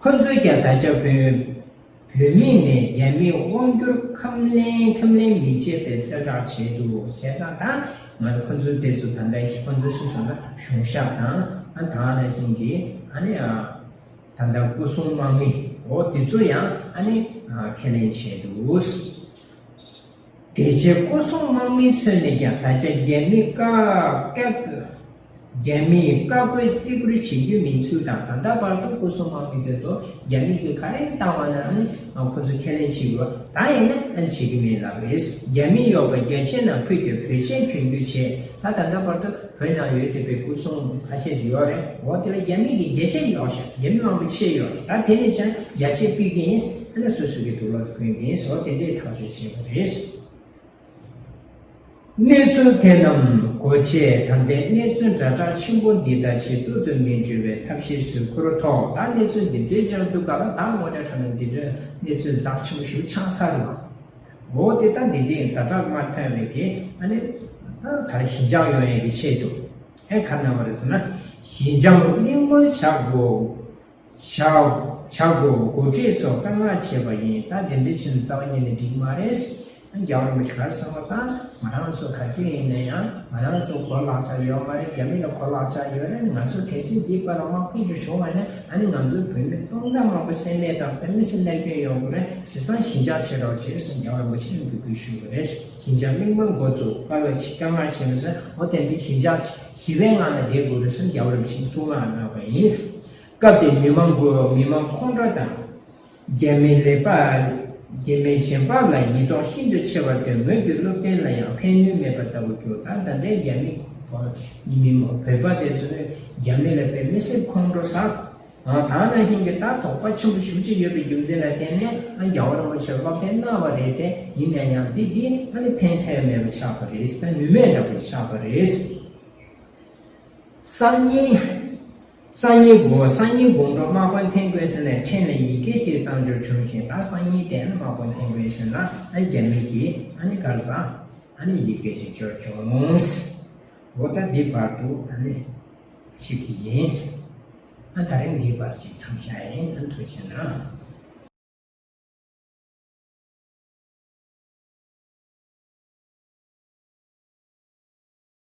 ཁོ་ཚོས་ཀྱང་ད་ཆ་བོད། བོད་མི་ནས་རྒྱ་མིའི་དབང་སྒྱུར་ཁས་ལེན་ཁས་ལེན་མི་བྱེད་པའི་གསལ་བསྒྲགས་བྱས་འདུག་བྱས་ཙང་ད་ང་ཚོ་ཁོ་ཚོའི་དེ་ཚོ་ད་ལྟ་ཁོ་ཚོའི་སུ་སོང་ན་གཞུང་ཞབས་དང་ཨ་ད་ནང་བཞིན་གྱི་ཨ་ནི་ཨ་ད་ལྟ་སྐུ་སྲུང་དམག་མི་འོ་དེ་ཚོ་ཡང་ཨ་ནི་ཨ་ཁས་ལེན་བྱས་འདུག་དེ་རྗེས་སྐུ་སྲུང་དམག་མིའི་ཚོས་ནས་ཀྱང་ད་ཆ་རྒྱ་མི་བཀག་བཀག་རྒྱ་མིས་བཀག་འགོག་བརྩི་བཀུར་བྱེད་རྒྱུ་མིན་ཚུལ་དང་ད་ལྟ་བར་དུ་སྐུ་སྲུང་དམག་མི་དེ་ཚོ་རྒྱ་མི་གིས་ག་རེ་བཏང་བ་ན་ནི་ཁོ་ཚོ་ཁས་ལེན་བྱེད་དགོས་ད་ཡིན་ན་ཨ་ནི་བྱེད་ཀྱི་མེད་ལབ་རེད། རྒྱ་མི་ཡོད་པ་རྒྱ་ཆེ་ནང་ཕུད་དེ་བོད་ཆས་གྱོན་རྒྱུ་བྱས་ད་ད་ལྟ་བར་དུ་བོད་ནང་ཡོད་བསྡད་པའི་སྐུ་སྲུང་ཁ་ཤས་ཡོད་རེད་འོ་དེ་ལ་རྒྱ་མི་གི་རྒྱ་ཆས་ཡོད་ཤག་རྒྱ་མི་མང་པོ་ཆས་ཡོད་ཤག་ད་དེ་ནས་ཀྱང་རྒྱ་ཆས་ཕུད་ཀྱི་ཡིན་ཨ་ནི་སོ་སོ་གི་དུག་ལོག་གོན་གྱི་ཡིན་ཟེར་དེ་འདྲའི་ཐག་གཅོད་བྱས་པ་རེད། གནས་ཚུལ་དེ་རྣམས་གོ་ཆེད་ད་ལྟའི་གནས་ཚུལ་དྲ་གྲགས་ཆེན་པོ་འདི་དག་ཇེ་སྡུག་ཏུ་མི་འགྲོ་བའི་ཐབས་ཤེས་སུ་ཁུར་ཐོག་ད་གནས་ཚུལ་འདི་འདྲའི་ཅང་འདུག་ག་ལ་ད་ངོ་སྤྲོད་དྲ་ནང་འདི་འདྲའི་གནས་ཚུལ་འཛག་ཆེན་པོ་ཞིག་ཆགས་ཚར་ཡོད། འོ་དེ་ད་འདི་འདྲའི་ཛ་དྲག་མ་ཐོན་པའི་གི་ཨ་ནི་ད་ག་ཞི་འཇགས་ཡོང་ཡས་ཀྱི་ཆེད་དུ་ཨེ་ག་གནང་བ་རེད་ཟེར་ན་ཞི་འཇམ་གླིང་སྐོར་བྱ་དགོས། བྱ་བྱ་དགོས་འགོ་ཁྲིད་ཚོ་བཀའ་མངགས་བྱས་པ་ཡིན་ད་དེ་འདྲ་བྱས་ནས་རྩ་བ་ཉིད་ནས་འགྲིག་མ་རེད། རྒྱལ་བ་རིན་པོ་ཆེ་ག་རེ་གསུངས་པ་དང་ང་རང་ཚོ་ག་གེ་ཡིན་ན་ཡང་ང་རང་ཚོ་གོ་ལག་ཆ་ཡོད་མ་རེད། རྒྱ་མི་ལ་གོ་ལག་ཆ་ཡོད་རེད། ང་ཚོ་གལ་སྲིད་འདི་པ་ལ་དམག་འཁྲུག་ཅིག་བྱུང་བ་ཡིན་ན་ཨ་ནི་ང་ཚོའི་བོད་མི་སྟོང་ཕྲག་མང་པོ་བསད་རྨས་དང་དཔེ་མི་སྲིད་རྨས་སྐྱོན་ཡོང་གི་རེད། བྱས་ཙང་ཞི་འཇགས་བྱེད་རོགས་བྱེད་ཟེར་རྒྱལ་བ་རིན་པོ་ཆེ་ལ་འབོད་སྐུལ་ཞུ་གི་རེད། ཞི་འཇགས་གླིང་སྐོར་འགོ་བཙུགས་བཀའ་མངགས་བྱས་པ་ཟེར་འོ་དེ་འདྲའི་ཞི་འཇགས་ཞི་བའི་ངང་ལ་བསྡད་དགོས་རེད་ཟེར་རྒྱལ་བ་རིན་པོ་ཆེ་ཐུགས་སྨོན་གནང་བ་ཡིན། སྐབས་དེར་མི་མང་གོ་མི་མང་ཁོང་ཁྲོ་དང་། རྒྱ་མི་ལས་པ། རྒྱ་མི་བྱེད་པ་ལ་ཡིད་དོགས་ཤིན་ཏུ་ཆེ་བ་དེ་ངོས་ཀྱི་བློ་བརྟན་ལ་ཡང་ཕན་ནུས་མེད་པ་ལྟ་བུ་གྱུར། ད་ད་ལྟའི་རྒྱ་མི་མི་མང་བོད་པ་དེ་ཚོས་རྒྱ་མི་ལ་དཔེ་མི་སྲིད་ཁོང་ཁྲོ་ཟ། ད་ནང་བཞིན་གྱི་ད་དོགས་པ་ཆེན་པོ་ཞེ་པོ་ཅིག་ཡོད་པའི་རྒྱུ་མཚན་ལ་བརྟེན་ནས་ཨ་རྒྱལ་བ་རིན་པོ་ཆེ་བློ་བརྟན་གནང་བ་རེད་དེ་ཡིན་ན་ཡང་འདི་འདི་ཨ་ནི་ཕན་ཐོགས་མེད་པ་ཆགས་པ་རེད། ད་ནུས་མེད་འདྲ་པོ་ཆགས་པ་རེད། སང་ཉིན། སང་ཉིན་དགོང་སང་ཉིན་དགོང་དྲོ་དམག་དཔོན་ཐན་ཀོན་སན་ནས་ཕྲན་ལ་ཡི་གེ་ཞིག་བཏང་འབྱོར་བྱུང་ཞིང་ད་སང་ཉིན་དེ་ནི་དམག་དཔོན་ཐན་ཀོན་སན་ལ་ཨ་རྒྱ་མི་གིས་ཨ་ནི་གར་ས་ཨ་ནི་ཡི་གེ་ཞིག་འབྱོར་བྱུང་། འོ་ད་འདི་བར་དུ་ཨ་ནི་ཞིག་གི་ཡིན། ཨ་ད་རིང་འདི་བར་ཞིག་མཚམས་བཞག་ཡིན་ཨ་ཐུགས་རྗེ་གནང་།